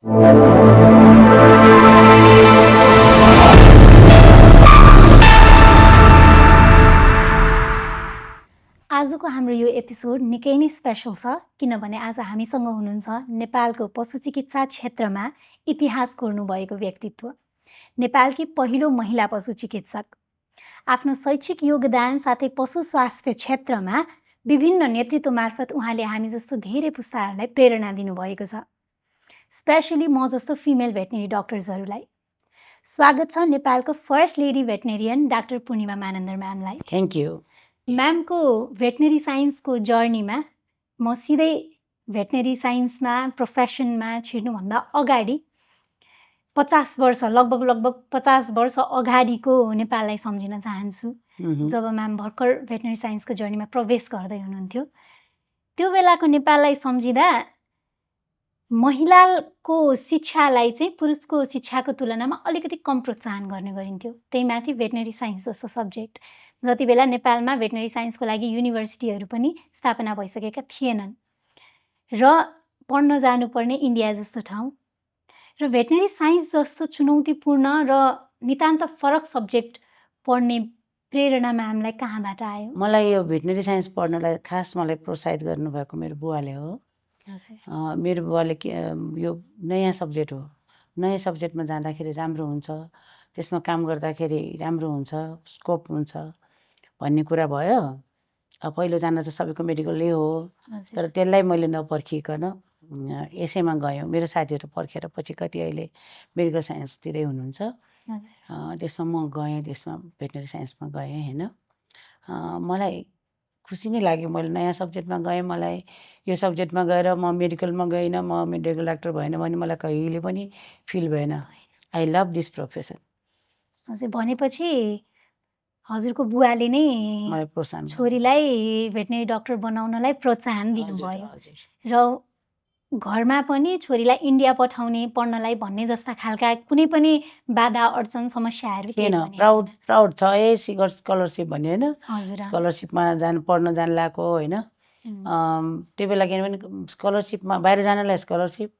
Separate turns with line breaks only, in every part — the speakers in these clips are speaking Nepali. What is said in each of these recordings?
आजको हाम्रो यो एपिसोड निकै नै स्पेसल छ किनभने आज हामीसँग हुनुहुन्छ नेपालको पशु चिकित्सा क्षेत्रमा इतिहास कोर्नुभएको व्यक्तित्व, नेपालकी पहिलो महिला पशु चिकित्सक। आफ्नो शैक्षिक योगदान साथै पशु स्वास्थ्य क्षेत्रमा विभिन्न नेतृत्व मार्फत उहाँले हामी जस्तो धेरै पुस्ताहरूलाई प्रेरणा दिनुभएको छ, स्पेसली म जस्तो फिमेल भेटनेरी डक्टर्सहरूलाई। स्वागत छ नेपालको first lady veterinarian doctor Purnima Manandhar म्यामलाई।
Thank you.
म्यामको भेटनेरी साइन्सको जर्नीमा म सिधै भेटनेरी साइन्समा प्रोफेसनमा छिर्नुभन्दा अगाडि 50 वर्ष लगभग 50 वर्ष अगाडिको नेपाललाई सम्झिन चाहन्छु, जब म्याम भर्खर भेटनेरी साइन्सको जर्नीमा प्रवेश गर्दै हुनुहुन्थ्यो। त्यो बेलाको नेपाललाई सम्झिँदा महिलाको शिक्षालाई चाहिँ पुरुषको शिक्षाको तुलनामा अलिकति कम प्रोत्साहन गर्ने गरिन्थ्यो। त्यही माथि भेटनेरी साइन्स जस्तो सब्जेक्ट, जति बेला नेपालमा भेटनेरी साइन्सको लागि युनिभर्सिटीहरू पनि स्थापना भइसकेका थिएनन् र पढ्न जानुपर्ने इन्डिया जस्तो ठाउँ र भेटनेरी साइन्स जस्तो चुनौतीपूर्ण र नितान्त फरक सब्जेक्ट पढ्ने प्रेरणा म्यामलाई कहाँबाट आयो?
मलाई यो भेटनेरी साइन्स पढ्नलाई खास मलाई प्रोत्साहित गर्नुभएको मेरो बुवाले हो। मेरो बुवाले यो नयाँ सब्जेक्ट हो, नयाँ सब्जेक्टमा जाँदाखेरि राम्रो हुन्छ, त्यसमा काम गर्दाखेरि राम्रो हुन्छ, स्कोप हुन्छ भन्ने कुरा भयो। पहिलो जान चाहिँ सबैको मेडिकलै हो, तर त्यसलाई मैले नपर्खिकन यसैमा गएँ। मेरो साथीहरू पर्खेर पछि कति अहिले मेडिकल साइन्सतिरै हुनुहुन्छ, त्यसमा म गएँ, त्यसमा भेटनेरी साइन्समा गएँ होइन। मलाई खुसी नै लाग्यो, मैले नयाँ सब्जेक्टमा गएँ। मलाई यो सब्जेक्टमा गएर म मेडिकलमा गइनँ, म मेडिकल डाक्टर भएन भने मलाई कहिले पनि फिल भएन। I love this profession.
हजुर, भनेपछि हजुरको बुवाले नै
मलाई प्रोत्साहन
छोरीलाई भेटनेरी डक्टर बनाउनलाई प्रोत्साहन दिनुभयो र घरमा पनि छोरीलाई इन्डिया पठाउने पढ्नलाई भन्ने जस्ता खालका कुनै पनि बाधा अडचन समस्याहरू
थिएन। प्राउड छ है स्कलरसिप भन्ने होइन, स्कलरसिपमा पढ्न जान लगाएको होइन। त्यो बेला किनभने स्कलरसिपमा बाहिर जानलाई स्कलरसिप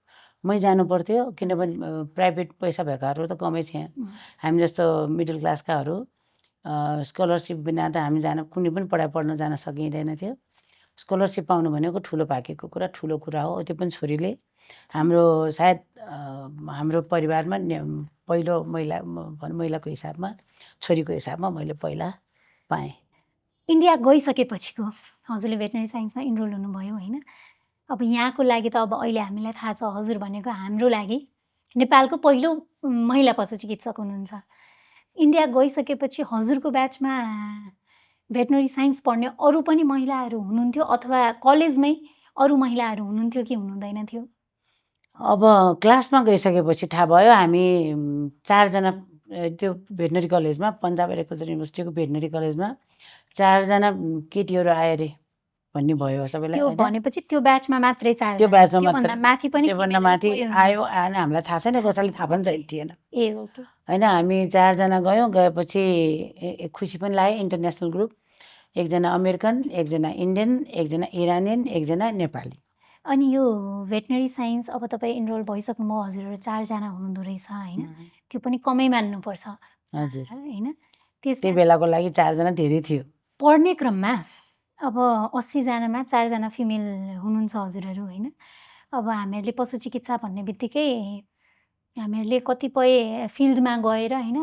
मै जानु पर्थ्यो, किनभने प्राइभेट पैसा भएकाहरू त कमै थिए। हामी जस्तो मिडल क्लासकाहरू स्कलरसिप बिना त हामी कुनै पनि पढाइ पढ्न जान सकिँदैन थियो। स्कलरसिप पाउनु भनेको ठुलो भाग्यको कुरा, ठुलो कुरा हो। त्यो पनि छोरीले हाम्रो सायद हाम्रो परिवारमा पहिलो महिलाको हिसाबमा, छोरीको हिसाबमा मैले पहिला पाएँ।
इन्डिया गइसकेपछिको हजुरले भेटनेरी साइन्समा इनरोल हुनुभयो होइन। अब यहाँको लागि त अब अहिले हामीलाई थाहा छ हजुर भनेको हाम्रो लागि नेपालको पहिलो महिला पशु चिकित्सक हुनुहुन्छ। इन्डिया गइसकेपछि हजुरको ब्याचमा भेटनेरी साइन्स पढ्ने अरू पनि महिलाहरू हुनुहुन्थ्यो अथवा कलेजमै अरू महिलाहरू हुनुहुन्थ्यो कि हुनुहुँदैन थियो?
अब क्लासमा गइसकेपछि थाहा भयो। हामी 4 जना त्यो भेटनेरी कलेजमा, पन्जाब एग्रिकल्चर युनिभर्सिटीको भेटनेरी कलेजमा 4 जना केटीहरू आयो अरे भन्ने भयो सबैलाई।
त्यो भनेपछि त्यो ब्याचमा मात्रै 4
त्यो ब्याचमा
त्योभन्दा माथि पनि
त्योभन्दा माथि आयो आएन हामीलाई थाहा छैन, कसैले थाहा पनि थिएन होइन। हामी 4 जना गयौँ। गएपछि खुसी पनि लाग्यो। इन्टरनेसनल ग्रुप, एकजना अमेरिकन, एकजना इन्डियन, एकजना इरानियन, एकजना नेपाली।
अनि यो भेटनेरी साइन्स अब तपाईँ इनरोल भइसक्नुभयो, हजुरहरू 4 जना हुनुहुँदो रहेछ होइन। त्यो पनि कमै मान्नुपर्छ
हजुर
होइन।
त्यो बेलाको लागि 4 जना धेरै थियो।
पढ्ने क्रममा अब 80 जनामा 4 जना फिमेल हुनुहुन्छ हजुरहरू होइन। अब हामीहरूले पशु चिकित्सा भन्ने बित्तिकै हामीहरूले कतिपय फिल्डमा गएर होइन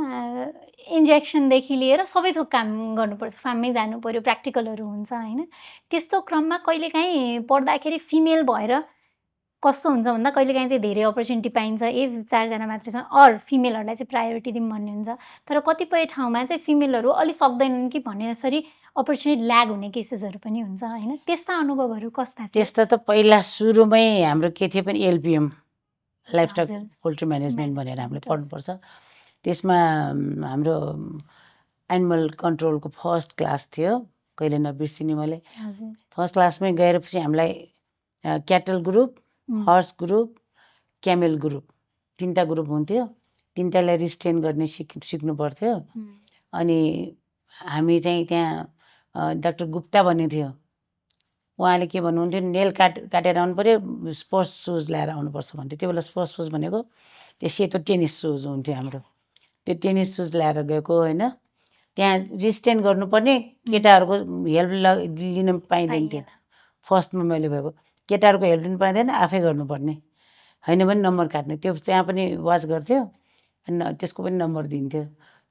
इन्जेक्सनदेखि लिएर सबै थोक काम गर्नुपर्छ, फार्ममै जानु पर्यो, प्र्याक्टिकलहरू हुन्छ होइन। त्यस्तो क्रममा कहिलेकाहीँ पढ्दाखेरि फिमेल भएर कस्तो हुन्छ भन्दा कहिलेकाहीँ चाहिँ धेरै अपर्च्युनिटी पाइन्छ, 4 जना मात्रै छ अर फिमेलहरूलाई चाहिँ प्रायोरिटी दिउँ भन्ने हुन्छ। तर कतिपय ठाउँमा चाहिँ फिमेलहरू अलि सक्दैनन् कि भन्ने यसरी अपर्च्युनिटी ल्याग हुने केसेसहरू पनि हुन्छ होइन। त्यस्ता अनुभवहरू कस्ता थिए?
त्यस्तो त पहिला सुरुमै हाम्रो के थियो पनि LPM, लाइफस्टक पोल्ट्री म्यानेजमेन्ट भनेर हामीले पढ्नुपर्छ। त्यसमा हाम्रो एनिमल कन्ट्रोलको फर्स्ट क्लास थियो, कहिले नबिर्सिने मैले। फर्स्ट क्लासमै गएर पछि हामीलाई cattle group, horse group, camel group, 3टा ग्रुप हुन्थ्यो। 3टालाई रिस्ट्रेन गर्ने सिक्नु पर्थ्यो। अनि हामी चाहिँ त्यहाँ डाक्टर गुप्ता भन्ने थियो, उहाँले के भन्नुहुन्थ्यो, नेल काटेर आउनु पऱ्यो, स्पोर्ट्स सुज ल्याएर आउनुपर्छ भन्थ्यो। त्यो बेला स्पोर्ट्स सुज भनेको त्यो सेतो टेनिस सुज हुन्थ्यो हाम्रो। त्यो टेनिस सुज ल्याएर गएको होइन। त्यहाँ रिस्टेन गर्नुपर्ने, केटाहरूको हेल्प लिन पाइँदैन थियो। फर्स्टमा मैले भएको केटाहरूको हेल्प लिनु पाइँदैन, आफै गर्नुपर्ने, होइन भने नम्बर काट्ने। त्यो त्यहाँ पनि वाच गर्थ्यो अनि त्यसको पनि नम्बर दिन्थ्यो।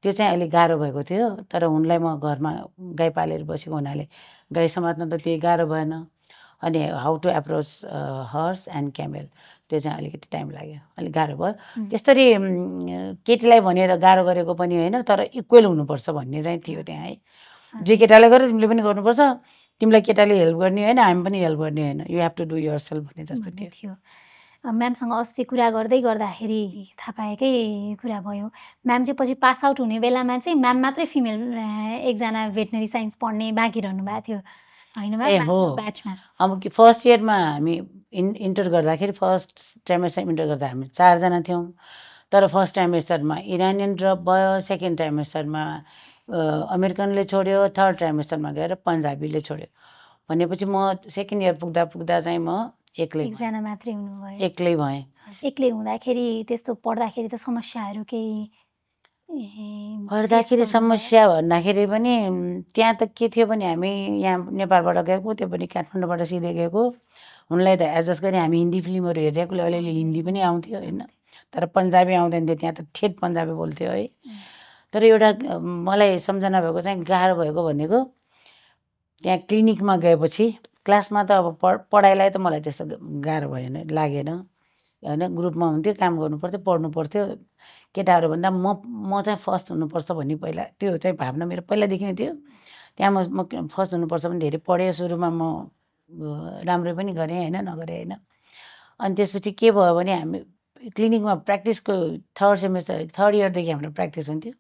त्यो चाहिँ अलिक गाह्रो भएको थियो। तर उनलाई म घरमा गाई पालेर बसेको हुनाले गाई समात्न त त्यही गाह्रो भएन। अनि how to approach horse and camel, त्यो चाहिँ अलिकति टाइम लाग्यो, अलिक गाह्रो भयो। त्यसरी केटीलाई भनेर गाह्रो गरेको पनि होइन, तर इक्वेल हुनुपर्छ भन्ने चाहिँ थियो त्यहाँ है। जे केटाले गर्यो तिमीले पनि गर्नुपर्छ, तिमीलाई केटाले हेल्प गर्ने होइन, हामी पनि हेल्प गर्ने होइन, you have to do yourself भन्ने जस्तो थियो।
म्यामसँग अस्ति कुरा गर्दाखेरि थाहा पाएकै कुरा भयो। म्याम चाहिँ पछि पास आउट हुने बेलामा चाहिँ म्याम मात्रै फिमेल एकजना भेटनरी साइन्स पढ्ने बाँकी रहनु भएको थियो होइन म्याम
हो।
ब्याचमा।
अब कि फर्स्ट इयरमा हामी इन्टर गर्दाखेरि, फर्स्ट ट्राइमेस्टर इन्टर गर्दा हामी 4 जना थियौँ। तर फर्स्ट ट्राइमेस्टरमा इरानियन ड्रप भयो, सेकेन्ड ट्राइमेस्टरमा अमेरिकनले छोड्यो, थर्ड ट्राइमेस्टरमा गएर पन्जाबीले छोड्यो। भनेपछि म सेकेन्ड इयर पुग्दा चाहिँ म
एकजना मात्रै हुनुभयो।
एक्लै भएँ।
एक्लै हुँदाखेरि त्यस्तो पढ्दाखेरि त समस्याहरू केही
पढ्दाखेरि समस्या भन्दाखेरि पनि त्यहाँ त के थियो भने हामी यहाँ नेपालबाट गएको, त्यो पनि काठमाडौँबाट सिधै गएको। उनलाई त एडजस्ट गरी हामी हिन्दी फिल्महरू हेरेकोले अलिअलि हिन्दी पनि आउँथ्यो होइन, तर पन्जाबी आउँदैन थियो। त्यहाँ त ठेट पन्जाबी बोल्थ्यो है। तर एउटा मलाई सम्झना भएको चाहिँ गाह्रो भएको भनेको, त्यहाँ क्लिनिकमा गएपछि क्लासमा त अब पढाइलाई त मलाई त्यस्तो गाह्रो भएन, लागेन होइन। ग्रुपमा हुन्थ्यो, काम गर्नु पर्थ्यो, पढ्नु पर्थ्यो। केटाहरूभन्दा म चाहिँ फर्स्ट हुनुपर्छ भन्ने पहिला त्यो चाहिँ भावना मेरो पहिलादेखि नै थियो। त्यहाँ म फर्स्ट हुनुपर्छ भने धेरै पढेँ। सुरुमा म राम्रो पनि गरेँ होइन, नगरेँ होइन। अनि त्यसपछि के भयो भने हामी क्लिनिकमा प्र्याक्टिसको थर्ड इयरदेखि हाम्रो प्र्याक्टिस हुन्थ्यो।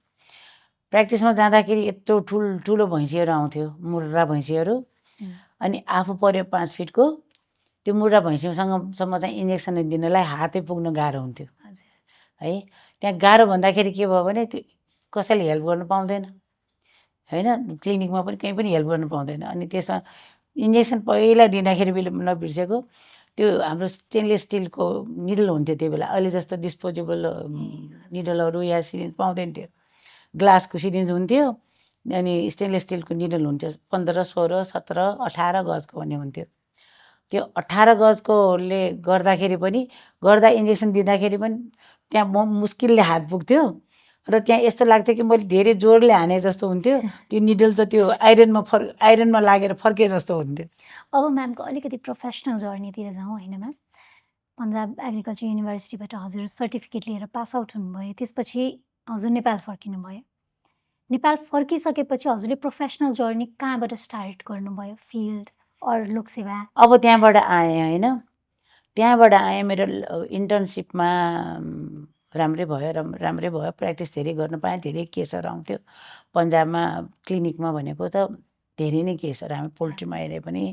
प्र्याक्टिसमा जाँदाखेरि यत्रो ठुलो भैँसीहरू आउँथ्यो, मुर्रा भैँसीहरू। अनि आफू पऱ्यो 5 फिटको, त्यो मुर्रा भैँसीसँगसम्म चाहिँ इन्जेक्सन दिनलाई हातै पुग्न गाह्रो हुन्थ्यो है। त्यहाँ गाह्रो भन्दाखेरि के भयो भने त्यो कसैले हेल्प गर्नु पाउँदैन होइन, क्लिनिकमा पनि कहीँ पनि हेल्प गर्नु पाउँदैन। अनि त्यसमा इन्जेक्सन पहिला दिँदाखेरि नबिर्सेको, त्यो हाम्रो स्टेनलेस स्टिलको निडल हुन्थ्यो त्यो बेला। अहिले जस्तो डिस्पोजेबल निडलहरू या सिरिन्ज पाउँदैन थियो। ग्लासको सिरिन्ज हुन्थ्यो अनि स्टेनलेस स्टिलको निडल हुन्थ्यो। 15, 16, 17, 18 गजको भन्ने हुन्थ्यो। त्यो 18 गजकोले गर्दाखेरि पनि, गर्दा इन्जेक्सन दिँदाखेरि पनि त्यहाँ मुस्किलले हात पुग्थ्यो र त्यहाँ यस्तो लाग्थ्यो कि मैले धेरै जोडले हाने जस्तो हुन्थ्यो। त्यो निडल त त्यो आइरनमा लागेर फर्के जस्तो हुन्थ्यो।
अब म्यामको अलिकति प्रोफेसनल जर्नीतिर जाउँ होइन म्याम। पन्जाब एग्रिकल्चर युनिभर्सिटीबाट हजुर सर्टिफिकेट लिएर पास आउट हुनुभयो। त्यसपछि हजुर नेपाल फर्किनु भयो। नेपाल फर्किसकेपछि हजुरले प्रोफेसनल जर्नी कहाँबाट स्टार्ट गर्नुभयो, फिल्ड अर लोकसेवा?
अब त्यहाँबाट आएँ होइन। त्यहाँबाट आएँ, मेरो इन्टर्नसिपमा राम्रै भयो। प्र्याक्टिस धेरै गर्न पाएँ, धेरै केसहरू आउँथ्यो पन्जाबमा। क्लिनिकमा भनेको त धेरै नै केसहरू, हामी पोल्ट्रीमा हेरे पनि,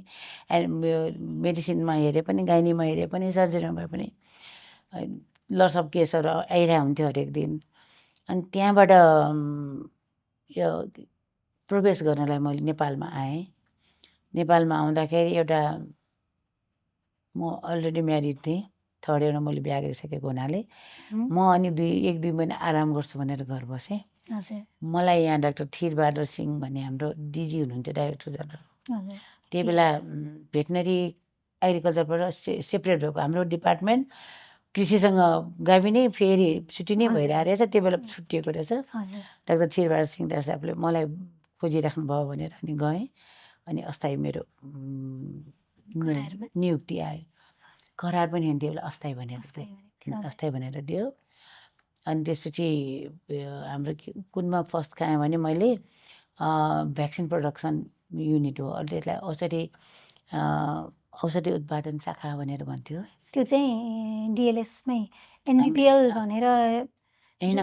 मेडिसिनमा हेरे पनि, गाइनीमा हेरे पनि, सर्जरीमा भए पनि लट्स अफ केसहरू आइरहेको हुन्थ्यो हरेक दिन। अनि त्यहाँबाट यो प्रवेश गर्नलाई मैले नेपालमा आएँ। नेपालमा आउँदाखेरि एउटा म अलरेडी म्यारिड थिएँ। थर्ड इयरमा मैले बिहा गरिसकेको हुनाले म अनि 1-2 महिना आराम गर्छु भनेर घर बसेँ। मलाई यहाँ डाक्टर थिरबहादुर सिंह भन्ने हाम्रो डिजी हुनुहुन्थ्यो, डाइरेक्टर जनरल। त्यही बेला भेटनरी एग्रिकल्चरबाट सेपरेट भएको हाम्रो डिपार्टमेन्ट कृषिसँग गाभिने फेरि छुट्टी नै भइरहेको रहेछ। त्यो बेला छुट्टिएको रहेछ। डाक्टर थिरबहादुर सिंह साहबले मलाई खोजिराख्नु भयो भनेर अनि गएँ। अनि अस्थायी मेरो नियुक्ति आयो। करार पनि होइन, त्यो बेला अस्थायी भनेर दियो। अनि त्यसपछि हाम्रो कुनमा फर्स्ट खाएँ भने मैले भ्याक्सिन प्रोडक्सन युनिट हो, त्यसलाई औषधि उत्पादन शाखा भनेर भन्थ्यो।
त्यो चाहिँ डिएलएसमै एनबिपिएल भनेर
होइन,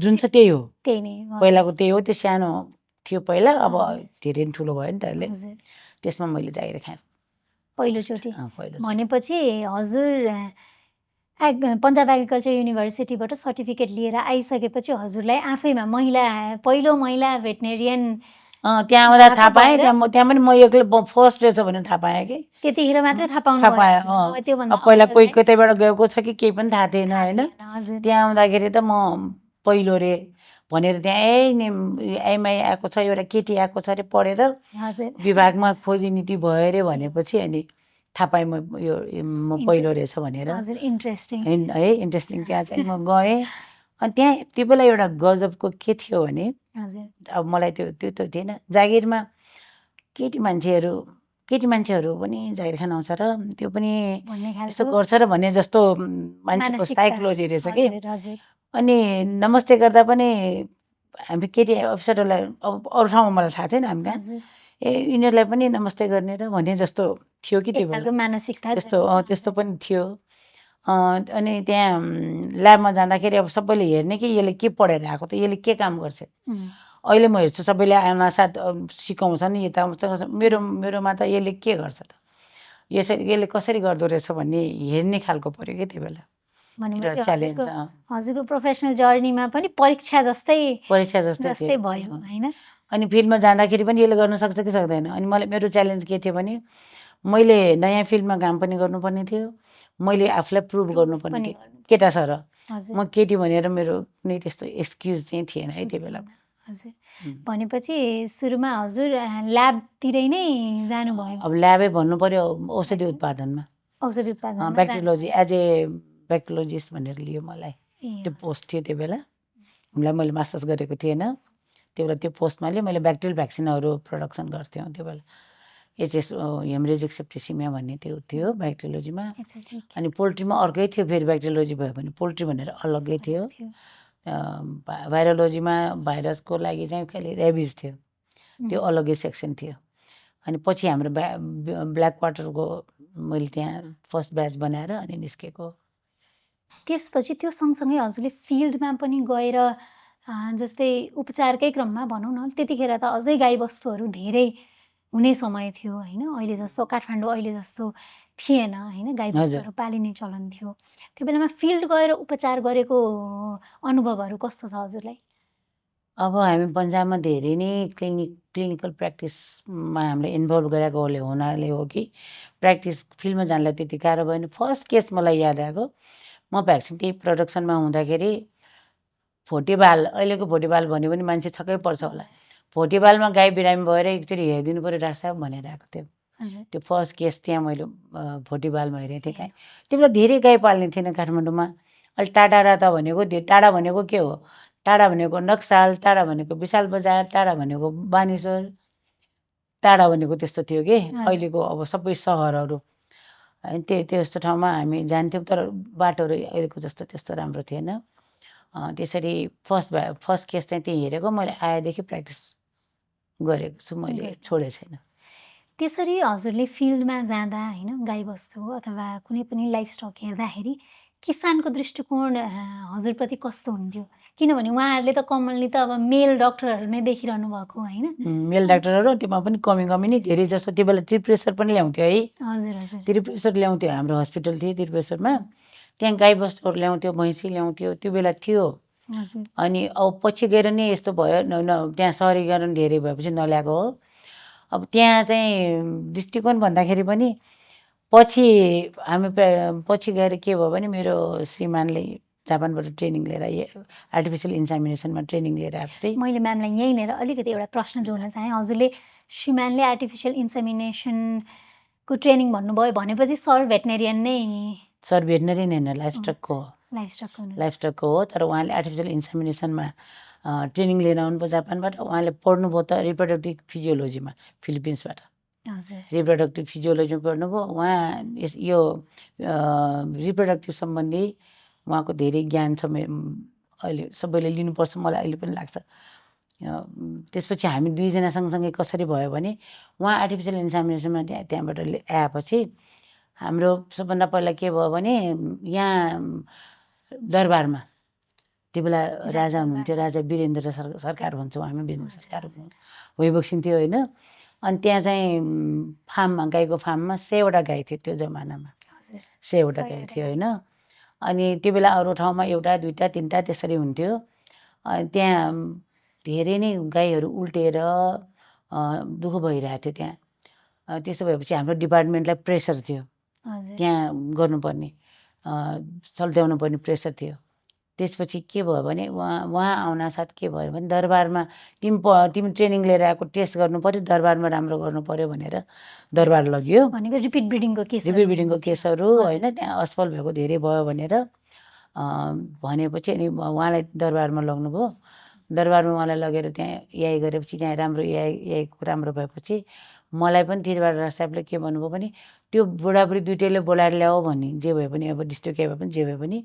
जुन छ त्यही हो,
त्यही नै
पहिलाको त्यही हो। त्यो सानो थियो पहिला, अब धेरै ठुलो भयो नि त अहिले। त्यसमा मैले जागिर खाएँ
पहिलोचोटि। भनेपछि हजुर पन्जाब एग्रिकल्चर युनिभर्सिटीबाट सर्टिफिकेट लिएर आइसकेपछि हजुरलाई आफैमा पहिलो महिला भेटनेरियन
त्यहाँ आउँदा
भएको
थाहा पाएँ,
भएर
त्यहाँ पनि म एक्लै फर्स्ट रहेछ भनेर थाहा पाएँ कि।
त्यतिखेर मात्रै थाहा पाउनु
थाहा
भयो
पाएँ।
हजुर। अब त्योभन्दा
अब पहिला
अगाडि
कोही
चाहिँ
कतैबाट गएको छ कि केही पनि थाहा थिएन
थाहा
होइन।
थिएन हजुर।
त्यहाँ आउँदाखेरि त म पहिलो रे भनेर त्यहाँ एमआई आएको छ, एउटा केटी आएको छ अरे पढेर
हजुर
विभागमा खोजी नीति भयो अरे भनेपछि अनि थाहा पाएँ म पहिलो रहेछ भनेर।
हजुर इन्ट्रेस्टिङ
है इन्ट्रेस्टिङ। त्यहाँ चाहिँ म गएँ अनि त्यहाँ त्यो बेला एउटा गजबको के थियो भने
हजुर
अब मलाई त्यो त्यो त थिएन। जागिरमा केटी मान्छेहरू पनि जागिर खान आउँछ र त्यो पनि
भन्ने
यसो
खालको
गर्छ र भन्ने जस्तो मान्छेको
मानसिकता
साइकोलोजी रहेछ कि।
हजुर हजुर
अनि नमस्ते गर्दा पनि हामी केटी अफिसरहरूलाई अब अरू ठाउँमा मलाई थाहा थिएन हामी कहाँ
हजुर
यिनीहरूलाई पनि नमस्ते गर्ने र भन्ने जस्तो थियो कि
एक
त्यो बेला।
खालको मानसिकता
त्यस्तो त्यस्तो पनि थियो। अनि त्यहाँ ल्याबमा जाँदाखेरि अब सबैले हेर्ने कि यसले के पढेर आएको त, यसले के काम गर्छ। अहिले म हेर्छु सबैले आउनासाथ सिकाउँछन् यता मेरोमा त यसले के गर्छ त, यसले कसरी गर्दो रहेछ भन्ने हेर्ने खालको पऱ्यो कि त्यो बेला।
भनेपछि
च्यालेन्ज
हजुरको प्रोफेसनल जर्नीमा पनि परीक्षा जस्तै
परीक्षा जस्तै थियो।
भयो होइन।
अनि फिल्डमा जाँदाखेरि पनि यसले गर्न सक्छ कि सक्दैन। अनि मेरो च्यालेन्ज के थियो भने मैले नयाँ फिल्डमा काम पनि गर्नुपर्ने थियो, मैले आफूलाई प्रुभ गर्नुपर्ने थियो केटा छ र। म केटी भनेर मेरो कुनै त्यस्तो एक्सक्युज चाहिँ थिएन है त्यो बेला।
हजुर भनेपछि सुरुमा हजुर ल्याबतिरै नै जानुभयो।
अब ल्याबै भन्नु पर्यो औषधि उत्पादनमा,
औषधि उत्पादनमा
ब्याक्टेरियोलोजी एज ए ब्याक्टेरियोलोजिस्ट भनेर लियो मलाई। त्यो पोस्ट थियो त्यो बेला। हामीलाई मैले मास्टर्स गरेको थिएन त्यो बेला। त्यो पोस्टमा मैले ब्याक्टेरियल भ्याक्सिनहरू प्रडक्सन गर्थ्यौँ त्यो बेला। एचएस हेमरेजिक सेप्टिसिमिया भन्ने त्यो थियो ब्याक्टेरियोलोजीमा। अनि पोल्ट्रीमा अर्कै थियो फेरि, ब्याक्टेरियोलोजी भयो भने पोल्ट्री भनेर अलग्गै थियो। भाइरोलोजीमा भाइरसको लागि चाहिँ खालि रेबिज थियो, त्यो अलग्गै सेक्सन थियो। अनि पछि हाम्रो ब्ल्याक वाटरको मैले त्यहाँ फर्स्ट ब्याच बनाएर अनि निस्केको।
त्यसपछि त्यो सँगसँगै हजुरले फिल्डमा पनि गएर जस्तै उपचारकै क्रममा भनौँ न, त्यतिखेर त अझै गाईबस्तुहरू धेरै हुने समय थियो होइन। अहिले जस्तो काठमाडौँ अहिले जस्तो थिएन होइन, गाईबस्तुहरू पालिने चलन थियो। त्यो बेलामा फिल्ड गएर उपचार गरेको अनुभवहरू कस्तो छ हजुरलाई?
अब हामी पन्जाबमा धेरै नै क्लिनिकल प्र्याक्टिसमा हामीलाई इन्भल्भ गरेको हुनाले हो कि प्र्याक्टिस फिल्डमा जानलाई त्यति गाह्रो भएन। फर्स्ट केस मलाई याद आएको, म भ्याक्सिन त्यही प्रडक्सनमा हुँदाखेरि भोटेबाल, अहिलेको भोटेबाल भन्यो भने मान्छे छक्कै पर्छ होला। भोटेबालमा गाई बिरामी भएर एकचोटि हेरिदिनु पऱ्यो डाक्टर साहब भनेर आएको थियो। त्यो फर्स्ट केस त्यहाँ मैले भोटेबालमा हेरेको थिएँ। गाई त्यो बेला धेरै गाई पाल्ने थिएन काठमाडौँमा। अहिले टाढा त भनेको टाढा भनेको के हो, टाढा भनेको नक्साल, टाढा भनेको विशाल बजार, टाढा भनेको बानेश्वर, टाढा भनेको त्यस्तो थियो कि अहिलेको अब सबै सहरहरू। अनि त्यस्तो ठाउँमा हामी जान्थ्यौँ तर बाटोहरू अहिलेको जस्तो त्यस्तो राम्रो थिएन। त्यसरी फर्स्ट केस चाहिँ त्यहीँ हेरेको, मैले आएदेखि प्र्याक्टिस गरेको छु, मैले छोडेको छैन।
त्यसरी हजुरले फिल्डमा जाँदा होइन, गाईबस्तु अथवा कुनै पनि लाइफस्टक हेर्दाखेरि किसानको दृष्टिकोण हजुरप्रति कस्तो हुन्थ्यो? किनभने उहाँहरूले त कमनली त अब मेल डक्टरहरू नै देखिरहनु भएको होइन।
मेल डाक्टरहरू त्योमा पनि कमी नै धेरै जस्तो। त्यो बेला त्रिपुरेश्वर पनि ल्याउँथ्यो है।
हजुर हजुर
त्रिपुरेश्वर ल्याउँथ्यो, हाम्रो हस्पिटल थियो त्रिपुरेश्वरमा। त्यहाँ गाईबस्तुहरू ल्याउँथ्यो, भैँसी ल्याउँथ्यो, त्यो बेला थियो। अनि अब पछि गएर नि यस्तो भयो त्यहाँ सहरीकरण धेरै भएपछि नल्याएको हो। अब त्यहाँ चाहिँ दृष्टिकोण भन्दाखेरि पनि पछि हामी पछि गएर के भयो भने मेरो श्रीमानले जापानबाट ट्रेनिङ लिएर आर्टिफिसियल इन्सेमिनेसनमा ट्रेनिङ लिएर आएको चाहिँ।
मैले म्यामलाई यहीँनिर अलिकति एउटा प्रश्न जोड्न चाहेँ। हजुरले श्रीमानले आर्टिफिसियल इन्सेमिनेसनको ट्रेनिङ भन्नुभयो भनेपछि सर भेटनेरियन नै?
सर भेटनेरी नै होइन, लाइफस्टकको हो। तर उहाँले आर्टिफिसियल इन्सेमिनेसनमा ट्रेनिङ लिएर आउनुभयो जापानबाट। उहाँले पढ्नुभयो त रिप्रोडक्टिभ फिजियोलोजीमा फिलिपिन्सबाट। रिप्रोडक्टिभ फिजियोलोजीमा पढ्नुभयो उहाँ। यो रिप्रोडक्टिभ सम्बन्धी उहाँको धेरै ज्ञान छ। अहिले सबैले लिनुपर्छ मलाई अहिले पनि लाग्छ। त्यसपछि हामी दुईजना सँगसँगै कसरी भयो भने उहाँ आर्टिफिसियल इन्सेमिनेसनमा त्यहाँबाट आएपछि हाम्रो सबभन्दा पहिला के भयो भने यहाँ दरबारमा त्यो बेला राजा हुनुहुन्थ्यो, राजा वीरेन्द्र सरकार भन्छौँ हामी, वीरेन्द्र सरकार भइबक्सिन थियो होइन। अनि त्यहाँ चाहिँ फार्ममा, गाईको फार्ममा 100वटा गाई थियो त्यो जमानामा, 100वटा गाई थियो होइन। अनि त्यो बेला अरू ठाउँमा 1, 2, 3 त्यसरी हुन्थ्यो। अनि त्यहाँ धेरै नै गाईहरू उल्टेर दुःख भइरहेको थियो त्यहाँ। त्यसो भएपछि हाम्रो डिपार्टमेन्टलाई प्रेसर थियो
हजुर
त्यहाँ गर्नुपर्ने, सल्ट्याउनु पर्ने प्रेसर थियो। त्यसपछि के भयो भने उहाँ आउनासाथ के भयो भने दरबारमा तिमी ट्रेनिङ लिएर आएको टेस्ट गर्नु पऱ्यो, दरबारमा राम्रो गर्नु पऱ्यो भनेर दरबार लगियो।
भनेको रिपिट ब्रिडिङको केस
रिपिट ब्रिडिङको केसहरू होइन त्यहाँ असफल भएको धेरै भयो भनेर भनेपछि अनि उहाँलाई दरबारमा लग्नुभयो। दरबारमा उहाँलाई लगेर त्यहाँ एआई गरेपछि त्यहाँ राम्रो एआईको राम्रो भएपछि मलाई पनि तिरबार साहबले के भन्नुभयो भने त्यो बुढाबुढी दुइटैले बोलाएर ल्याऊ भन्ने, जे भए पनि अब डिस्ट्रिक्ट भए पनि जे भए पनि।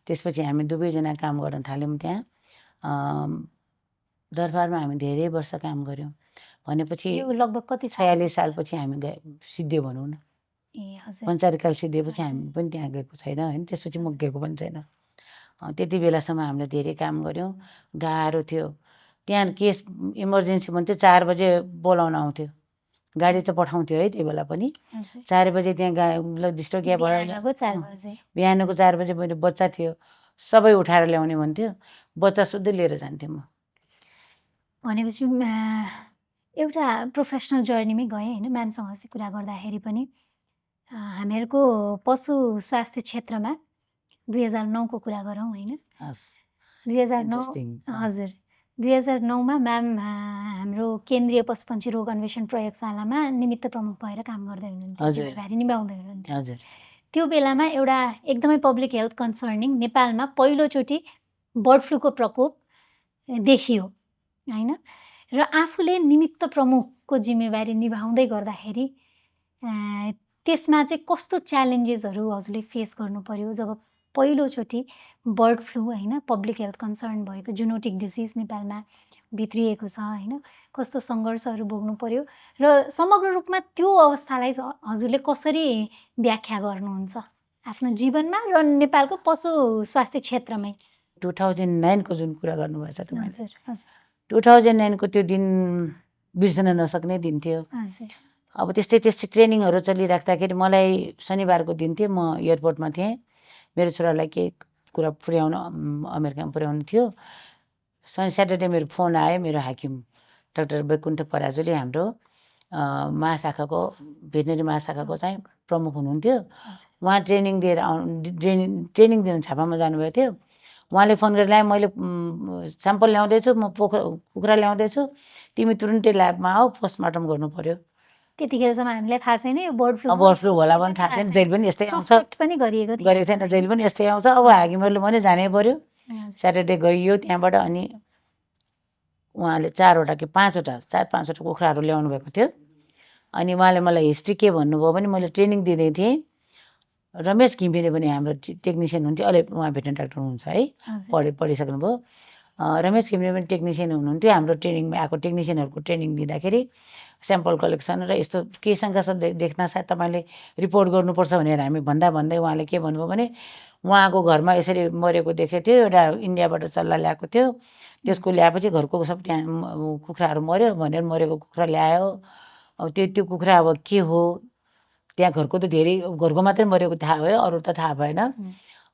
त्यसपछि हामी दुवैजना काम गर्न थाल्यौँ त्यहाँ दरबारमा। हामी धेरै वर्ष काम गऱ्यौँ। भनेपछि
लगभग कति
46 सालपछि हामी सिद्धियो भनौँ न। पञ्चारिकाल सिद्धिएपछि हामी पनि त्यहाँ गएको छैन होइन, त्यसपछि म गएको पनि छैन। त्यति बेलासम्म हामीले धेरै काम गऱ्यौँ। गाह्रो थियो त्यहाँ। केस इमर्जेन्सी भन्थ्यो 4 बजे बोलाउन आउँथ्यो, गाडी चाहिँ पठाउँथ्यो है त्यो बेला पनि। 4 बजे त्यहाँ डिस्ट्रिक्ट बिहानको 4 बजे मेरो बच्चा थियो, सबै उठाएर ल्याउने भन्थ्यो, बच्चा सुत्दै लिएर जान्थेँ म।
भनेपछि एउटा प्रोफेसनल जर्नीमै गएँ होइन म्यामसँग अस्ति कुरा गर्दाखेरि पनि। हामीहरूको पशु स्वास्थ्य क्षेत्रमा 2009को कुरा गरौँ होइन। 2009 हजुर 2009मा म्याम हाम्रो केन्द्रीय पशुपन्छी रोग अन्वेषण प्रयोगशालामा निमित्त प्रमुख भएर काम गर्दै हुनुहुन्थ्यो, जिम्मेवारी निभाउँदै हुनुहुन्थ्यो। त्यो बेलामा एउटा एकदमै पब्लिक हेल्थ कन्सर्निङ नेपालमा पहिलोचोटि बर्ड फ्लूको प्रकोप देखियो होइन। र आफूले निमित्त प्रमुखको जिम्मेवारी निभाउँदै गर्दाखेरि त्यसमा चाहिँ कस्तो च्यालेन्जेसहरू हजुरले फेस गर्नु पर्यो जब पहिलोचोटि बर्ड फ्लू होइन पब्लिक हेल्थ कन्सर्न भएको जुनोटिक डिजिज नेपालमा भित्रिएको छ होइन, कस्तो सङ्घर्षहरू भोग्नु पर्यो र समग्र रूपमा त्यो अवस्थालाई हजुरले कसरी व्याख्या गर्नुहुन्छ आफ्नो जीवनमा र नेपालको पशु स्वास्थ्य क्षेत्रमै?
2009 को जुन कुरा गर्नुभएछ तपाईँले, 2009 को त्यो दिन बिर्सन नसक्ने दिन थियो। अब त्यस्तै ट्रेनिङहरू चलिराख्दाखेरि मलाई शनिबारको दिन थियो, म एयरपोर्टमा थिएँ। मेरो छोरालाई केही कुरा पुर्याउन अमेरिकामा पुर्याउनु थियो। स्याटरडे मेरो फोन आयो, मेरो हाकिम डाक्टर वैकुण्ठ पराजुली हाम्रो महाशाखाको भेटनेरी महाशाखाको चाहिँ प्रमुख हुनुहुन्थ्यो। उहाँ ट्रेनिङ दिन छापामा जानुभएको थियो। उहाँले फोन गरेर ल्याए, मैले स्याम्पल ल्याउँदैछु, म कुखुरा ल्याउँदैछु, तिमी तुरुन्तै ल्याबमा आऊ, पोस्टमार्टम गर्नु पर्यो।
त्यतिखेरसम्म हामीलाई थाहा छैन यो बर्ड फ्लू
होला पनि थाहा छैन, जहिले पनि यस्तै आउँछ
पनि गरिएको
थिएन, जहिले पनि यस्तै आउँछ। अब हाकिमहरूले भने जानै पर्यो। स्याटरडे गइयो त्यहाँबाट। अनि उहाँले 4वटा कि 5वटा 4-5वटा कुखुराहरू ल्याउनु भएको थियो। अनि उहाँले मलाई हिस्ट्री के भन्नुभयो भने मैले ट्रेनिङ दिँदै थिएँ। रमेश घिमिरे पनि हाम्रो टेक्निसियन हुन्थ्यो, अहिले उहाँ भेटनेरी डाक्टर हुनुहुन्छ है, पढिसक्नुभयो। रमेश घिमिरे पनि टेक्निसियन हुनुहुन्थ्यो। हाम्रो ट्रेनिङमा आएको टेक्निसियनहरूको ट्रेनिङ दिँदाखेरि स्याम्पल कलेक्सन र यस्तो केही शङ्का छ देख्न साथ तपाईँले रिपोर्ट गर्नुपर्छ भनेर हामी भन्दै उहाँले के भन्नुभयो भने उहाँको घरमा यसरी मरेको देखेको थियो, एउटा इन्डियाबाट चल्ला ल्याएको थियो, त्यसको ल्याएपछि घरको सब त्यहाँ कुखुराहरू मऱ्यो भनेर मरेको कुखुरा ल्यायो। अब त्यो कुखुरा अब के हो, त्यहाँ घरको त धेरै, घरको मात्रै मरेको थाहा भयो, अरू त थाहा भएन।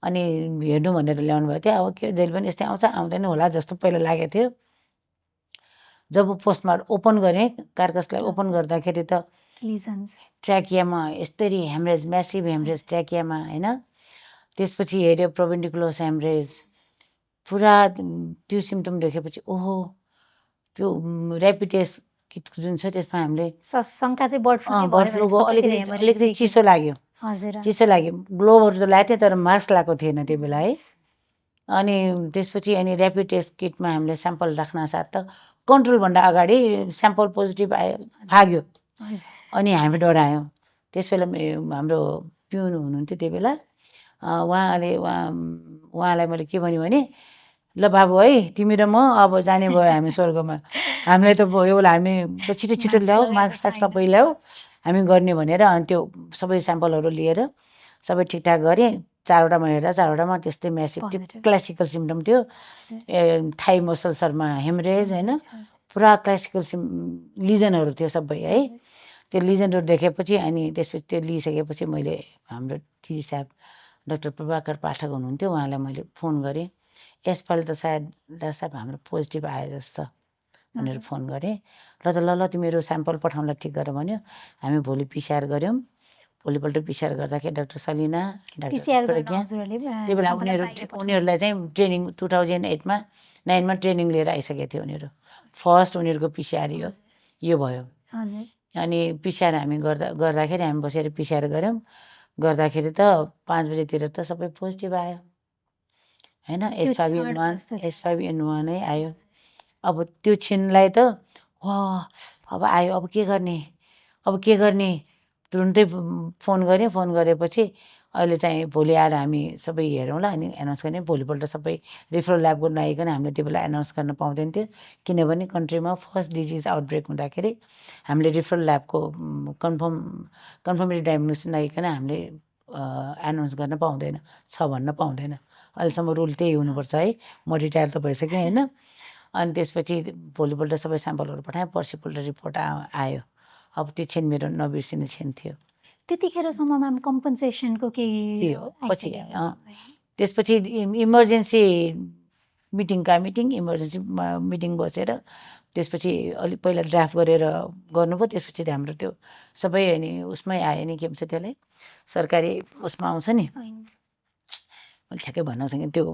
अनि हेर्नु भनेर ल्याउनु भएको थियो। अब के जहिले पनि यस्तै आउँछ, आउँदैन होला जस्तो पहिला लागेको थियो। जब पोस्टमार्टम ओपन गरेँ, कार्कसलाई ओपन गर्दाखेरि त ट्र्याकियामा यस्तरी हेमरेज, म्यासिभ हेमरेज ट्र्याकियामा होइन। त्यसपछि हेऱ्यो प्रोभेन्डिकुलस हेमरेज, पुरा त्यो सिम्टम देखेपछि ओहो त्यो ऱ्यापिड टेस्ट किट जुन छ त्यसमा हामीले
शङ्का चाहिँ बर्ड
फ्लूको अलिकति चिसो लाग्यो। ग्लोभहरू त लगाएको थिएँ तर मास्क लगाएको थिएन त्यो बेला है। अनि त्यसपछि अनि ऱ्यापिड टेस्ट किटमा हामीले स्याम्पल राख्न साथ त कन्ट्रोलभन्दा अगाडि स्याम्पल पोजिटिभ आयो, भाग्यो। अनि हामी डरायौँ। त्यस बेला हाम्रो पिउन हुनुहुन्थ्यो त्यो बेला, उहाँलाई मैले के भन्यो भने ल बाबु है तिमी र म अब जाने भयो हामी स्वर्गमा, हामीलाई त भयो होला, हामी छिटो ल्याऊ, मास्क सबै ल्याऊ, हामी गर्ने भनेर। अनि त्यो सबै स्याम्पलहरू लिएर सबै ठिकठाक गरेँ। 4वटामा हेर्दा 4वटामा त्यस्तै म्यासिभ, त्यो क्लासिकल सिम्टम थियो। थाई मसल्सहरूमा हेमरेज होइन, पुरा क्लासिकल लिजनहरू थियो सबै है। त्यो लिजनहरू देखेपछि अनि त्यसपछि त्यो लिइसकेपछि मैले हाम्रो टिजी साहब डाक्टर प्रभाकर पाठक हुनुहुन्थ्यो, उहाँलाई मैले फोन गरेँ। यसपालि त सायद डाक्टर साहब हाम्रो पोजिटिभ आयो जस्तो छ, भनेर फोन गरेँ। ल त ल तिमीहरू स्याम्पल पठाउँला ठिक गर भन्यो। हामी भोलि पिसिआर गऱ्यौँ। भोलिपल्ट पिसिआर गर्दाखेरि डाक्टर सलिना, डाक्टर
पिसिआर गर्न
प्रज्ञा,
हजुरहरूले
त्यही बेला उनीहरूलाई चाहिँ ट्रेनिङ 2008मा 9मा ट्रेनिङ लिएर आइसकेको थियो उनीहरू। फर्स्ट उनीहरूको पिसिआर यो भयो। अनि पिसिआर हामी गर्दाखेरि हामी बसेर पिसिआर गऱ्यौँ। गर्दाखेरि त 5 बजेतिर त सबै पोजिटिभ आयो होइन। H5N1 नै आयो। अब त्यो छिनलाई त अब आयो, अब के गर्ने तुरुन्तै फोन गरेँ। फोन गरेपछि अहिले चाहिँ भोलि आएर हामी सबै हेरौँला अनि एनाउन्स गर्ने। भोलिपल्ट सबै रिफरल ल्याबको नआइकन हामीले त्यो बेला एनाउन्स गर्न पाउँदैन थियो, किनभने कन्ट्रीमा फर्स्ट डिजिज आउटब्रेक हुँदाखेरि हामीले रिफरल ल्याबको कन्फर्मेटिभ डायग्नोसिस नआइकन हामीले एनाउन्स गर्न पाउँदैन, छ भन्न पाउँदैन। अहिलेसम्म रुल त्यही हुनुपर्छ है। म रिटायर त भइसकेँ होइन। अनि त्यसपछि भोलिपल्ट सबै स्याम्पलहरू पठाएँ। पर्सिपल्ट रिपोर्ट आयो। अब त्यो क्षण मेरो नबिर्सिने क्षण थियो।
त्यतिखेरसम्म म्याम कम्पन्सेसनको केही
थियो पछि। त्यसपछि इमर्जेन्सी इमर्जेन्सी मिटिङ बसेर त्यसपछि अलिक पहिला ड्राफ्ट गरेर गर्नुभयो। त्यसपछि हाम्रो त्यो सबै अनि उसमै आयो नि, के भन्छ त्यसलाई, सरकारी उसमा आउँछ नि, मैले ठ्याक्कै भन्न सक्दिनँ त्यो,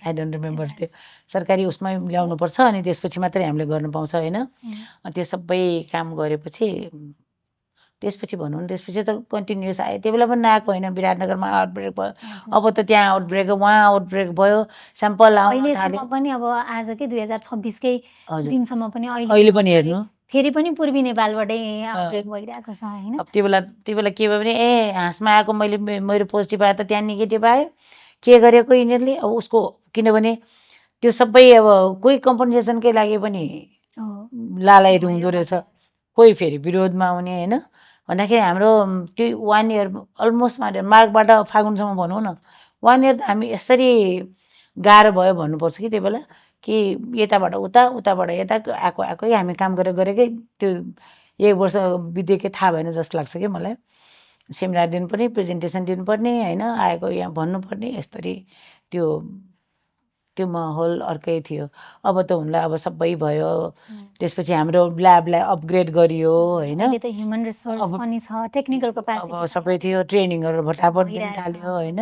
आई डोन्ट रिमेम्बर। त्यो सरकारी उसमै ल्याउनुपर्छ अनि त्यसपछि मात्रै हामीले गर्न पाउँछ होइन। त्यो सबै काम गरेपछि त्यसपछि भनौँ न, त्यसपछि त कन्टिन्युस आयो। त्यो बेला पनि नआएको होइन, विराटनगरमा आउटब्रेक भयो। अब त त्यहाँ आउटब्रेक, उहाँ आउटब्रेक भयो, स्याम्पल आउन थाल्यो।
पनि अब आजकै 2026कै दिनसम्म पनि
अहिले पनि हेर्नु
फेरि पनि पूर्वी नेपालबाटै आउटब्रेक भइरहेको छ होइन।
अब त्यो बेला के भयो भने हाँसमा आएको मेरो पोजिटिभ आयो त त्यहाँ नेगेटिभ आयो। के गरेको यिनीहरूले अब उसको, किनभने त्यो सबै अब कोही कम्पन्सेसनकै लागि पनि लालायत हुँदो रहेछ, कोही फेरि विरोधमा आउने होइन। भन्दाखेरि हाम्रो त्यो 1 इयर अलमोस्ट मार्चबाट फागुनसम्म भनौँ न, 1 इयर त हामी यसरी गाह्रो भयो भन्नुपर्छ कि त्यो बेला, कि यताबाट उता उताबाट यता आएकै हामी काम गरेकै त्यो 1 वर्ष बितेकै थाहा भएन जस्तो लाग्छ कि मलाई। सेमिनार दिनुपर्ने, प्रेजेन्टेसन दिनुपर्ने होइन, आएको यहाँ भन्नुपर्ने, यसरी त्यो माहौल अर्कै थियो। अब त हुन्ला अब सबै भयो। त्यसपछि हाम्रो ल्याबलाई अपग्रेड गरियो होइन।
ह्युमन रिसोर्स पनि छ, टेक्निकल क्यापासिटी
अब सबै थियो, ट्रेनिङहरू फटाफट दिन थाल्यो होइन।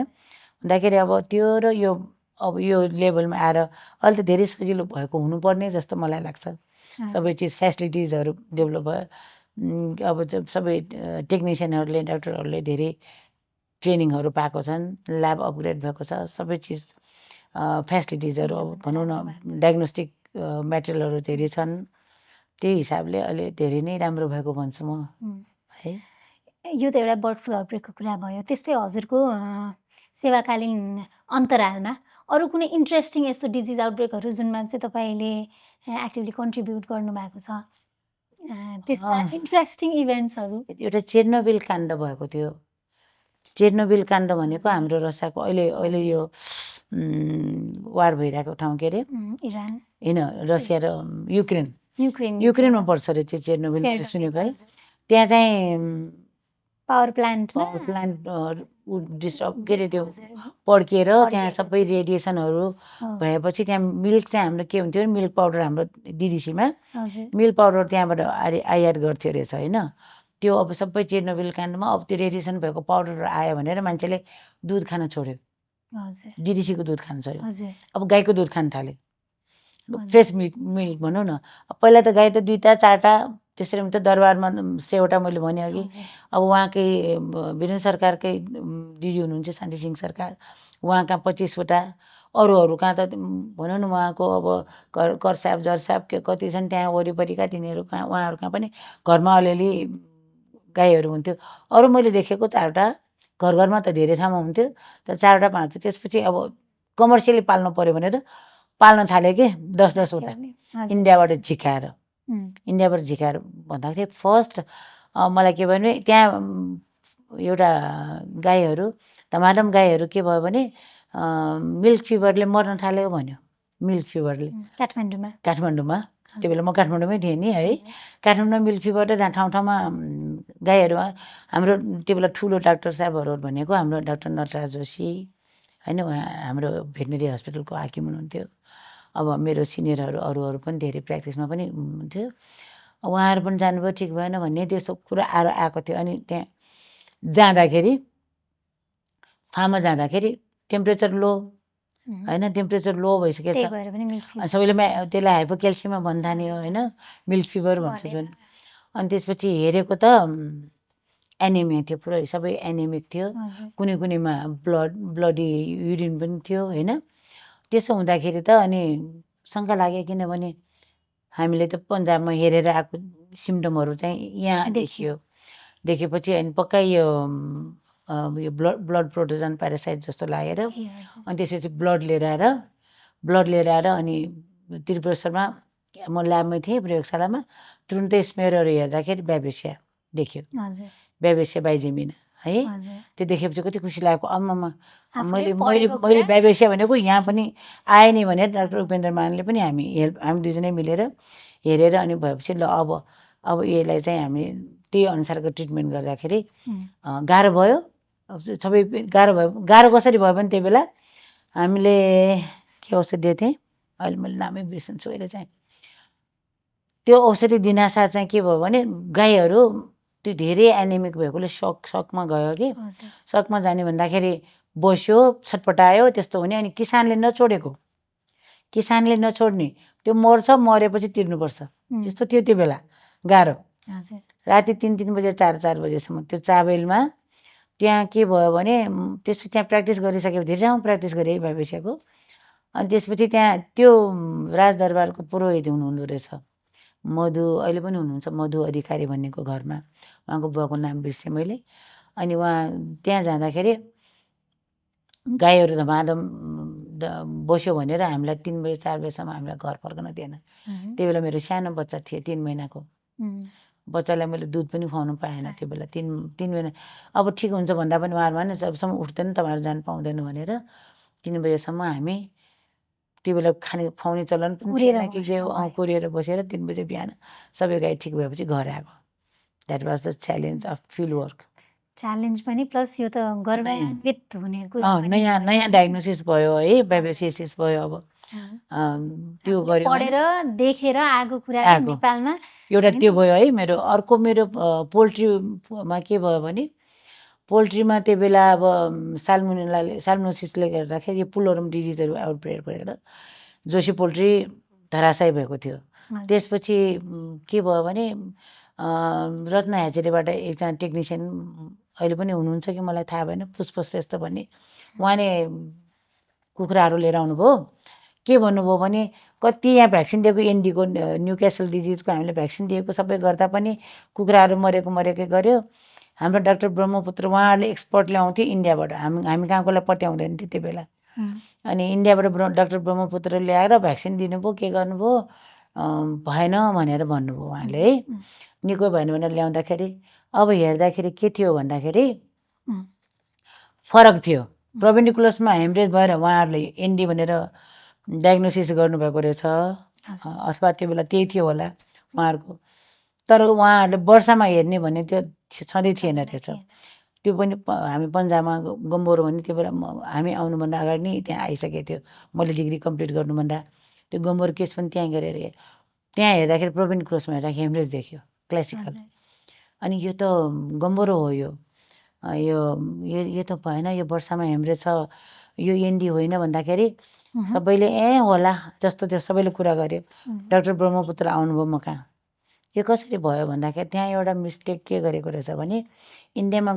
भन्दाखेरि अब त्यो र यो अब यो लेभलमा आएर अहिले त धेरै सजिलो भएको हुनुपर्ने जस्तो मलाई लाग्छ। सबै चिज फेसिलिटिजहरू डेभलप भयो। अब सबै टेक्निसियनहरूले, डाक्टरहरूले धेरै ट्रेनिङहरू पाएको छन्, ल्याब अपग्रेड भएको छ, सबै चिज फेसिलिटिजहरू अब भनौँ न, डायग्नोस्टिक मेटेरियलहरू धेरै छन्। त्यही हिसाबले अहिले धेरै नै राम्रो भएको भन्छु म है।
यो त एउटा बर्ड फ्लू आउटब्रेकको कुरा भयो। त्यस्तै हजुरको सेवाकालीन अन्तरालमा अरू कुनै इन्ट्रेस्टिङ यस्तो डिजिज आउटब्रेकहरू जुनमा चाहिँ तपाईँले एक्टिभली कन्ट्रिब्युट गर्नुभएको छ, त्यस्ता इन्ट्रेस्टिङ इभेन्ट्सहरू?
एउटा चेर्नोबिल काण्ड भएको थियो। चेर्नोबिल काण्ड भनेको हाम्रो रसियाको अहिले यो वार भइरहेको ठाउँ, के अरे,
इरान
होइन, रसिया र युक्रेनमा पर्छ अरे त्यो चेर्नोबिल, सुनेको है। त्यहाँ चाहिँ
पावर प्लान्ट
डिस्टर्ब, के अरे, त्यो पड्किएर त्यहाँ सबै रेडिएसनहरू भएपछि त्यहाँ मिल्क चाहिँ हाम्रो के हुन्थ्यो, मिल्क पाउडर हाम्रो डिडिसीमा मिल्क पाउडर त्यहाँबाट आयात गर्थ्यो रहेछ होइन। त्यो अब सबै चेर्नोबिल काण्डमा अब त्यो रेडिएसन भएको पाउडरहरू आयो भनेर मान्छेले दुध खान छोड्यो, डिडिसीको दुध खान छोड्यो। अब गाईको दुध खान थाल्यो, फ्रेस मिल्क भनौँ न। पहिला त गाई त 2टा 4टा त्यसरी त दरबारमा 100वटा मैले भने अघि। अब उहाँकै वीरेन्द्र सरकारकै दिदी हुनुहुन्छ, शान्ति सिंह सरकार, उहाँ कहाँ 25वटा, अरू कहाँ त भनौँ न उहाँको अब करसाप जरसाप के कति छन् त्यहाँ वरिपरिका, तिनीहरू कहाँ, उहाँहरू कहाँ पनि घरमा अलिअलि गाईहरू हुन्थ्यो। अरू मैले देखेको 4वटा, घरमा त धेरै ठाउँमा हुन्थ्यो, तर 4वटा 5वटा। त्यसपछि अब कमर्सियली पाल्नु पऱ्यो भनेर पाल्न थाल्यो कि 10-10वटा इन्डियाबाट झिकाएर भन्दाखेरि फर्स्ट मलाई के भयो भने त्यहाँ एउटा गाईहरू, धमाधम गाईहरू के भयो भने मिल्क फिभरले मर्न थाल्यो भन्यो। मिल्क फिभरले काठमाडौँमा त्यो बेला म काठमाडौँमै थिएँ नि है। काठमाडौँमा मिल्क फिभरले ठाउँ ठाउँमा गाईहरू, हाम्रो त्यो बेला ठुलो डाक्टर साहबहरू भनेको हाम्रो डाक्टर नटराज जोशी होइन, उहाँ हाम्रो भेटनेरी हस्पिटलको हाकिम हुनुहुन्थ्यो। अब मेरो सिनियरहरू अरूहरू पनि धेरै प्र्याक्टिसमा पनि हुन्थ्यो। उहाँहरू पनि जानुभयो, ठिक भएन भन्ने त्यस्तो कुरा आएको थियो। अनि त्यहाँ जाँदाखेरि फार्ममा जाँदाखेरि टेम्परेचर लो, होइन, टेम्परेचर लो भइसकेको
त्यही
छ।
भएर पनि मिल्क
अनि सबैले त्यसलाई हाइपोक्याल्सियममा भन्थान्यो, होइन, मिल्क फिभर भन्छ जुन। अनि त्यसपछि हेरेको त एनिमिया थियो, पुरै सबै एनिमिक थियो। कुनै कुनैमा ब्लडी युरिन पनि थियो, होइन। त्यसो हुँदाखेरि त अनि शङ्का लाग्यो, किनभने हामीले त पन्जाबमा हेरेर आएको सिम्टमहरू चाहिँ यहाँ देखियो। देखेपछि अनि पक्कै यो ब्लड प्रोटोजन प्यारासाइट जस्तो लागेर अनि त्यसपछि ब्लड लिएर आएर अनि त्रिपुरेश्वरमा म ल्याबमै थिएँ, प्रयोगशालामा। तुरुन्तै स्मेयरहरू हेर्दाखेरि ब्याबेसिया देखियो, ब्याबेसिया बाइजेमिना, है। त्यो देखेपछि कति खुसी लागेको, आम्मामा मैले ब्याबेसिया भनेको यहाँ पनि आए नि भनेर डाक्टर उपेन्द्र मानले पनि हामी दुईजनै मिलेर हेरेर अनि भएपछि ल अब यसलाई चाहिँ हामी त्यही अनुसारको ट्रिटमेन्ट गर्दाखेरि गाह्रो भयो। सबै गाह्रो कसरी भयो भने त्यही बेला हामीले के औषधि दिएको थिएँ, अहिले मैले नामै बिर्सन्छु अहिले चाहिँ। त्यो औषधि दिनासाथ चाहिँ के भयो भने गाईहरू त्यो धेरै एनिमिक भएकोले सकमा गयो कि। सकमा जाने भन्दाखेरि बस्यो, छटपटायो, त्यस्तो हुने। अनि किसानले नछोड्ने, त्यो मरेपछि तिर्नुपर्छ, त्यस्तो थियो त्यो बेला। गाह्रो, राति 3 बजे 4 बजेसम्म त्यो चाबेलमा। त्यहाँ के भयो भने त्यसपछि त्यहाँ प्र्याक्टिस गरिसकेपछि धेरै ठाउँ प्र्याक्टिस गरेँ ब्याबेसियाको। अनि त्यसपछि त्यहाँ त्यो राजदरबारको पुरोहित हुनुहुँदो रहेछ, मधु, अहिले पनि हुनुहुन्छ, मधु अधिकारी भन्नेको घरमा। उहाँको बुवाको नाम बिर्सेँ मैले। अनि उहाँ त्यहाँ जाँदाखेरि गाईहरू धमाधम बस्यो भनेर हामीलाई 3 बजे 4 बजेसम्म हामीलाई घर फर्कन दिएन। त्यही बेला मेरो सानो बच्चा थियो, 3 महिनाको बच्चालाई मैले दुध पनि खुवाउनु पाएन त्यो बेला। 3 महिना अब ठिक हुन्छ भन्दा पनि उहाँहरू भने जबसम्म उठ्दैन तपाईँहरू जानु पाउँदैन भनेर 3 बजेसम्म हामी त्यो बेला खुवाउने चलन पनि थिएन कि कुरेर बसेर 3 बजे बिहान सबै गाई ठिक भएपछि घर आएको। That was the challenge of field work.
Challenge पनि प्लस यो त गर्भान्वित हुने कुरा
नयाँ डायग्नोसिस भयो, है, ब्याबेसियोसिस भयो। अब त्यो गऱ्यो,
पढेर देखेर आएको कुरा चाहिँ नेपालमा
एउटा त्यो भयो, है। अर्को मेरो पोल्ट्रीमा के भयो भने पोल्ट्रीमा त्यो बेला अब साल्मोनेसिसले गर्दाखेरि यो पुलरम डिजिजहरू आउटब्रेक भएर जोसी पोल्ट्री धराशायी भएको थियो। त्यसपछि के भयो भने रत्न ह्याचरीबाट एकजना टेक्निसियन अहिले पनि हुनुहुन्छ कि मलाई थाहा भएन, पुष्प श्रेष्ठ भन्ने, उहाँले कुखुराहरू लिएर आउनुभयो। के भन्नुभयो भने कति यहाँ भ्याक्सिन दिएको, एनडीको न्युक्यासल डिजिजको हामीले भ्याक्सिन दिएको सबै गर्दा पनि कुखुराहरू मरेकै गर्यो। हाम्रो डाक्टर ब्रह्मपुत्र उहाँहरूले एक्सपर्ट ल्याउँथ्यो इन्डियाबाट, हामी कहाँकोलाई पत्याउँदैन थियो त्यो बेला। अनि इन्डियाबाट डाक्टर ब्रह्मपुत्र ल्याएर भ्याक्सिन दिनुभयो, के गर्नुभयो, भएन भनेर भन्नुभयो उहाँले, है। निको भएन भनेर ल्याउँदाखेरि अब हेर्दाखेरि के थियो भन्दाखेरि फरक थियो। प्रोभेन्डिकुलसमा हेमरेज भएर उहाँहरूले एनडी भनेर डायग्नोसिस गर्नुभएको रहेछ, अथवा त्यो बेला त्यही थियो होला उहाँहरूको। तर उहाँहरूले वर्षामा हेर्ने भन्ने त्यो छँदै थिएन रहेछ। त्यो पनि हामी पन्जाबमा गम्बोरो भन्ने त्यो बेला हामी आउनुभन्दा अगाडि नै त्यहाँ आइसकेको थियो, मैले डिग्री कम्प्लिट गर्नुभन्दा। त्यो गम्बोरो केस पनि त्यहाँ गरेर त्यहाँ हेर्दाखेरि प्रोभेन्डिकुलसमा हेर्दा हेमरेज देख्यो, क्लासिकल। अनि यो त गम्बोरो हो, यो त भएन, यो वर्षामा हेमरेज छ, यो एनडी होइन भन्दाखेरि सबैले होला जस्तो त्यो सबैले कुरा गर्यो। डाक्टर ब्रह्मपुत्र आउनुभयो म कहाँ। यो कसरी भयो भन्दाखेरि त्यहाँ एउटा मिस्टेक के गरेको रहेछ भने इन्डियामा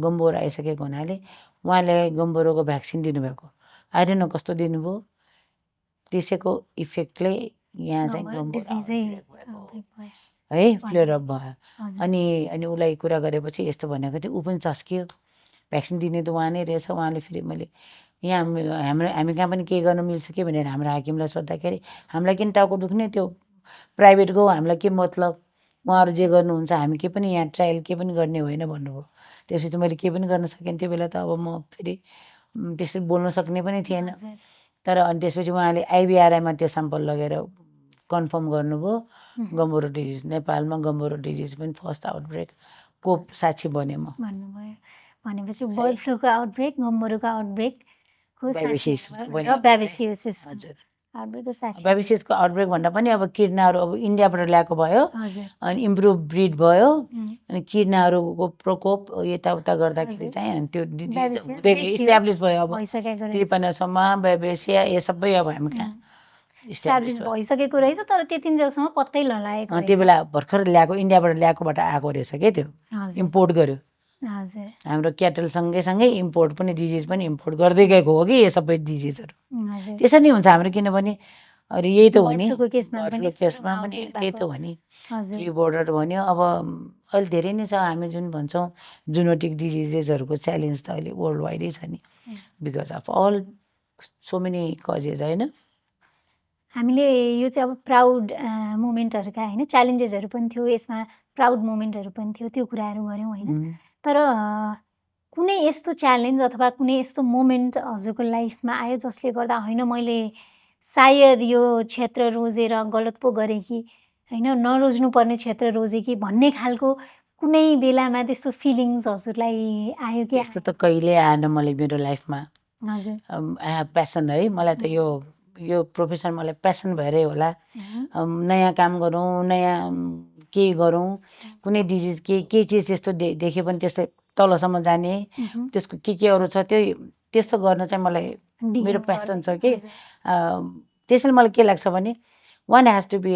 गम्बोरो आइसकेको हुनाले उहाँले गम्बोरोको भ्याक्सिन दिनुभएको, आइरन कस्तो दिनुभयो, त्यसैको इफेक्टले यहाँ चाहिँ है फ्लेयर अप भयो। अनि उसलाई कुरा गरेपछि यस्तो भनेको थियो, ऊ पनि चस्कियो। भ्याक्सिन दिने त उहाँ नै रहेछ। उहाँले फेरि मैले यहाँ हामी कहाँ पनि केही गर्न मिल्छ कि भनेर हाम्रो हाकिमलाई सोद्धाखेरि हामीलाई किन टाउको दुख्ने, त्यो प्राइभेटको हामीलाई के मतलब, उहाँहरू जे गर्नुहुन्छ हामी के पनि यहाँ ट्रायल के पनि गर्ने होइन भन्नुभयो। त्यसपछि मैले के पनि गर्न सकेन त्यो बेला त। अब म फेरि त्यसरी बोल्न सक्ने पनि थिएन। तर अनि त्यसपछि उहाँले आइबिआरआईमा त्यो स्याम्पल लगेर कन्फर्म गर्नुभयो गम्बोरो डिजिज। नेपालमा गम्बोरो डिजिज पनि फर्स्ट आउटब्रेकको साक्षी बने म।
भनेपछि बर्ड फ्लूको आउटब्रेक, गम्बोरोको आउटब्रेक, ब्याबेसियोसिस। आउटब्रेक साठी
बेबिसिसको आउटब्रेक भन्दा पनि अब किर्नाहरू अब इन्डियाबाट ल्याएको भयो
हजुर
अनि इम्प्रुभ ब्रिड भयो
उम्,
अनि किर्नाहरूको प्रकोप यताउता गर्दाखेरि
हजुर
चाहिँ अनि त्यो डिजिज
बेबिसियस
हुँदैन
देखियो
इस्ट्याब्लिस भयो अब
भइसकेको रहेछ
त्रिपनासम्म बेबेसिया यो सबै अब हामी कहाँ
इस्टाब्लिस
इस्ट्याब्लिस भयो
भइसकेको रहेछ तर त्यतिन्जेलसम्म पत्तै नलागेको
त्यो
रहेछ
बेला भर्खर ल्याएको इन्डियाबाट ल्याएकोबाट आएको रहेछ क्या त्यो
हजुर
इम्पोर्ट गर्यो
हजुर
हाम्रो क्याटल सँगै इम्पोर्ट पनि डिजिज पनि इम्पोर्ट गर्दै गएको हो कि यो सबै डिजिजहरू
हजुर
त्यसरी नै हुन्छ हाम्रो किनभने अरे यही त हो
बर्ड
नि
फ्लूको केसमा
बर्ड
पनि
फ्लू केसमा
सुरुमा
पनि
आउटब्रेक
त्यही त
भएको
हो नि
हजुर
प्री बोर्डर भन्यो अब अहिले धेरै नै छ हामी जुन भन्छौँ जुनोटिक डिजिजेसहरूको च्यालेन्ज त अहिले वर्ल्ड वाइडै छ नि because of all so many causes होइन
हामीले यो चाहिँ अब प्राउड मोमेन्टहरूका होइन च्यालेन्जेसहरू पनि थियो यसमा प्राउड मोमेन्टहरू पनि थियो त्यो कुराहरू गऱ्यौँ होइन तर कुनै यस्तो च्यालेन्ज अथवा कुनै यस्तो मोमेन्ट हजुरको लाइफमा आयो जसले गर्दा होइन मैले सायद यो क्षेत्र रोजेर गलत पो गरेँ कि होइन नरोज्नुपर्ने क्षेत्र रोजेँ कि भन्ने खालको कुनै बेलामा त्यस्तो फिलिङ्स हजुरलाई आयो कि
त्यस्तो त कहिले आएन मलाई मेरो लाइफमा
हजुर
आई हेभ प्यासन है मलाई त यो प्रोफेसन मलाई प्यासन भएरै होला नयाँ काम गरौँ नयाँ केही गरौँ कुनै डिजिज केही चिज त्यस्तो देख्यो भने त्यसलाई तलसम्म जाने त्यसको के अरू छ त्यस्तो गर्न चाहिँ मलाई मेरो प्यासन छ कि त्यसैले मलाई के लाग्छ भने one has to be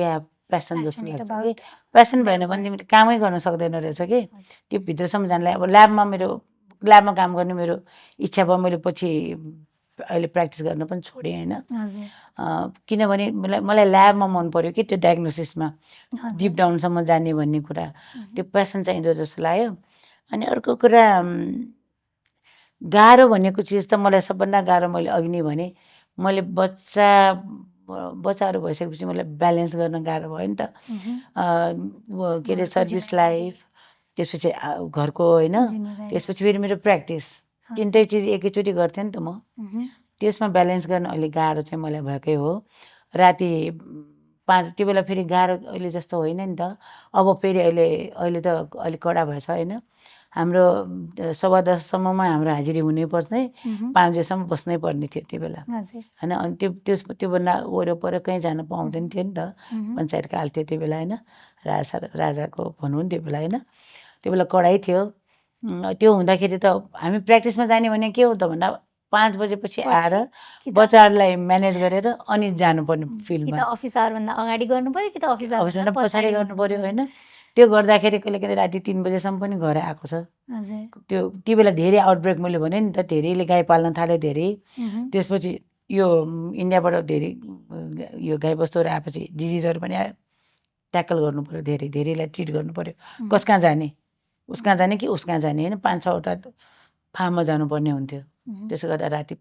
passion जस्तो लाग्छ कि प्यासन भएन भने तिमीले कामै गर्न सक्दैन रहेछ कि त्यो भित्रसम्म जानलाई अब ल्याबमा काम गर्ने मेरो इच्छा भयो मैले पछि अहिले प्र्याक्टिस गर्न पनि छोडेँ होइन किनभने मलाई ल्याबमा मन पऱ्यो कि त्यो डायग्नोसिसमा डिप डाउनसम्म जाने भन्ने कुरा त्यो प्यासन चाहिँदो जस्तो लाग्यो अनि अर्को कुरा गाह्रो भनेको चिज त मलाई सबभन्दा गाह्रो मैले अघि नै भने मैले बच्चाहरू भइसकेपछि मलाई ब्यालेन्स गर्न गाह्रो भयो नि त के अरे सर्भिस लाइफ त्यसपछि घरको होइन त्यसपछि फेरि मेरो प्र्याक्टिस तिनटै चिज एकैचोटि गर्थेँ नि त म त्यसमा ब्यालेन्स गर्न अहिले गाह्रो चाहिँ मलाई भएकै हो राति 5 त्यो बेला फेरि गाह्रो अहिले जस्तो होइन नि त अब फेरि अहिले त अलिक कडा भएछ होइन हाम्रो 10:15 हाम्रो हाजिरी हुनैपर्छ है 5 बजेसम्म बस्नै पर्ने थियो त्यो बेला होइन अनि त्योभन्दा वरपर कहीँ जान पाउँदैन थियो नि त पञ्चायत काल थियो त्यो बेला होइन राजाको भनौँ नि त्यो बेला होइन त्यो बेला कडै थियो त्यो हुँदाखेरि त हामी प्र्याक्टिसमा जाने भने के हो त भन्दा 5 बजेपछि आएर बच्चाहरूलाई म्यानेज गरेर अनि जानुपर्ने फिल्डमा
अफिस आवरभन्दा अगाडि गर्नु पर्यो कि त
अफिसभन्दा पछाडि गर्नु पर्यो होइन त्यो गर्दाखेरि कहिले राति 3 बजेसम्म पनि घर आएको छ त्यो बेला धेरै आउटब्रेक मैले भने नि त धेरैले गाई पाल्न थाल्यो धेरै त्यसपछि यो इन्डियाबाट धेरै यो गाईबस्तुहरू आएपछि डिजिजहरू पनि आयो ट्याकल गर्नु पर्यो धेरैलाई ट्रिट गर्नु पर्यो कस कहाँ जाने उस कहाँ जाने कि उस कहाँ जाने होइन 5-6वटा फार्ममा जानुपर्ने हुन्थ्यो त्यसो गर्दा राति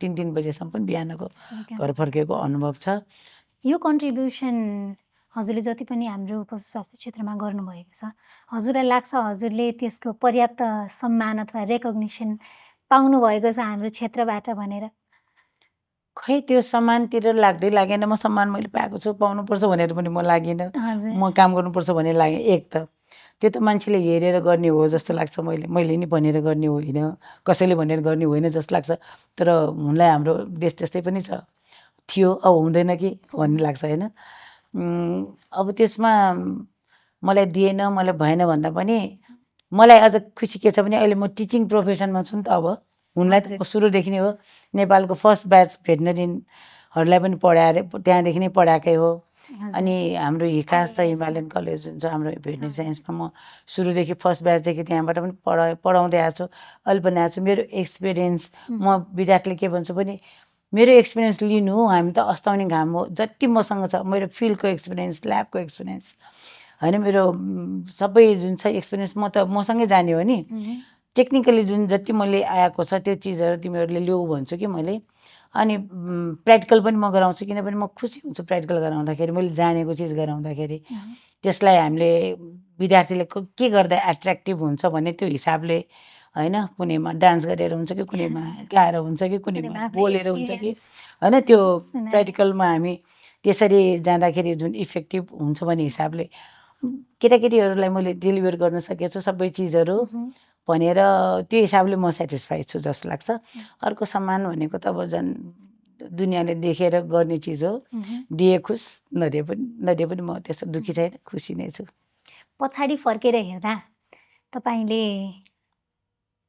3 बजेसम्म पनि बिहानको घर फर्केको अनुभव छ
यो कन्ट्रिब्युसन हजुरले जति पनि हाम्रो पशु स्वास्थ्य क्षेत्रमा गर्नुभएको छ हजुरलाई लाग्छ हजुरले त्यसको पर्याप्त सम्मान अथवा रेकग्निसन पाउनुभएको छ हाम्रो क्षेत्रबाट भनेर
खै त्यो सम्मानतिर लाग्दै लागेन म सम्मान मैले पाएको छु पाउनुपर्छ भनेर पनि म लागेन म काम गर्नुपर्छ भनेर लागेँ एक त त्यो त मान्छेले हेरेर गर्ने हो जस्तो लाग्छ मैले नि भनेर गर्ने होइन कसैले भनेर गर्ने होइन जस्तो लाग्छ तर हुनलाई हाम्रो देश त्यस्तै पनि छ थियो अब हुँदैन कि भन्ने लाग्छ होइन अब त्यसमा मलाई दिएन मलाई भएन भन्दा पनि मलाई अझ खुसी के छ भने अहिले म टिचिङ प्रोफेसनमा छु नि त अब हुनलाई त सुरुदेखि नै हो नेपालको फर्स्ट ब्याच भेटनरीहरूलाई पनि पढाएर त्यहाँदेखि नै पढाएकै हो अनि हाम्रो हिकास छ हिमालयन कलेज हुन्छ हाम्रो भेटनरी साइन्समा म सुरुदेखि फर्स्ट ब्याचदेखि त्यहाँबाट पनि पढाउँदै आएको छु अहिले पनि आएको छु मेरो एक्सपिरियन्स म विद्यार्थीले के भन्छु भने मेरो एक्सपिरियन्स लिनु हामी त अस्ताउने घाम हो जति मसँग छ मेरो फिल्डको एक्सपिरियन्स ल्याबको एक्सपिरियन्स होइन मेरो सबै जुन छ एक्सपिरियन्स म त मसँगै जाने हो नि टेक्निकली जुन जति मैले आएको छ त्यो चिजहरू तिमीहरूले ल्याऊ भन्छु कि मैले अनि प्र्याक्टिकल पनि म गराउँछु किनभने म खुसी हुन्छु प्र्याक्टिकल गराउँदाखेरि मैले जानेको चिज गराउँदाखेरि त्यसलाई हामीले विद्यार्थीले के गर्दा एट्र्याक्टिभ हुन्छ भने त्यो हिसाबले होइन कुनैमा डान्स गरेर हुन्छ कि कुनैमा गाएर हुन्छ कि कुनैमा बोलेर हुन्छ कि होइन त्यो प्र्याक्टिकलमा हामी त्यसरी जाँदाखेरि जुन इफेक्टिभ हुन्छ भन्ने हिसाबले केटाकेटीहरूलाई मैले डेलिभर गर्न सकेको छु सबै चिजहरू भनेर त्यो हिसाबले म सेटिस्फाइड छु जस्तो लाग्छ अर्को सम्मान भनेको त अब झन् दुनियाँले देखेर गर्ने चिज हो। दिए खुस, नदिए पनि म त्यस्तो दुःखी छैन, खुसी नै छु।
पछाडि फर्केर हेर्दा तपाईँले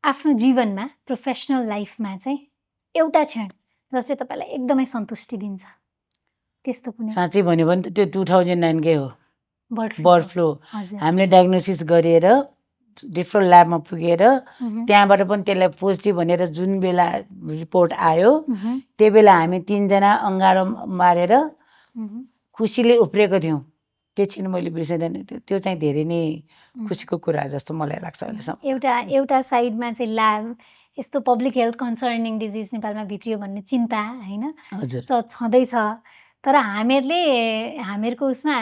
आफ्नो जीवनमा प्रोफेसनल लाइफमा चाहिँ एउटा क्षण जसले तपाईँलाई एकदमै सन्तुष्टि दिन्छ, त्यस्तो कुनै?
साँच्चै भन्यो भने त त्यो 2009 कै हो,
बर्ड
बर्ड फ्लू।
हजुर।
हामीले डायग्नोसिस गरेर डिफरेन्ट ल्याबमा पुगेर त्यहाँबाट पनि त्यसलाई पोजिटिभ भनेर जुन बेला रिपोर्ट आयो त्यही बेला हामी 3 जना अँगारो मारेर खुसीले उफ्रेको थियौँ। त्यो क्षण मैले बिर्सदिनँ। त्यो चाहिँ धेरै नै खुसीको कुरा जस्तो मलाई लाग्छ अहिलेसम्म।
एउटा साइडमा चाहिँ ल्याब यस्तो पब्लिक हेल्थ कन्सर्निङ डिजिज नेपालमा भित्रियो भन्ने चिन्ता होइन
हजुर
छँदैछ, तर हामीहरूको उसमा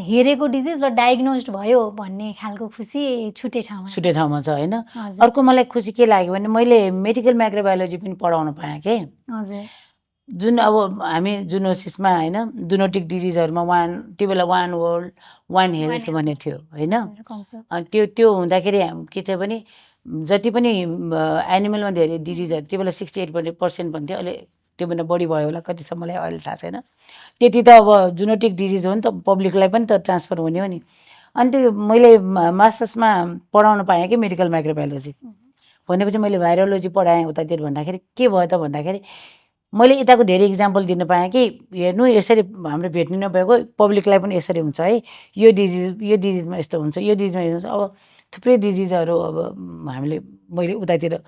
हेरेको डिजिज र डायग्नोस्ड भयो भन्ने खालको खुसी छुट्टै ठाउँमा
छ होइन। अर्को मलाई खुसी के लाग्यो भने मैले मेडिकल माइक्रोबायोलोजी पनि पढाउन पाएँ के।
हजुर।
जुन अब हामी जुनोसिसमा होइन जुनोटिक डिजिजहरूमा त्यो बेला वान वर्ल्ड वान हेल्थ भन्ने थियो होइन। त्यो हुँदाखेरि के छ भने जति पनि एनिमलमा धेरै डिजिजहरू त्यो बेला 68% भन्थ्यो, अहिले त्यो भन्दा बढी भयो होला, कति छ मलाई अहिले थाहा छैन। त्यति त अब जुनोटिक डिजिज हो नि त, पब्लिकलाई पनि त ट्रान्सफर हुने हो नि। अनि त्यो मैले मास्टर्समा पढाउन पाएँ कि मेडिकल माइक्रोबायोलोजी भनेपछि मैले भाइरोलोजी पढाएँ उतातिर भन्दाखेरि के भयो त भन्दाखेरि मैले यताको धेरै इक्जाम्पल दिन पाएँ कि हेर्नु यसरी हाम्रो भेट्नु नभएको पब्लिकलाई पनि यसरी हुन्छ है, यो डिजिजमा यस्तो हुन्छ, यो डिजिजमा यस्तो हुन्छ। अब थुप्रै डिजिजहरू अब मैले उतातिर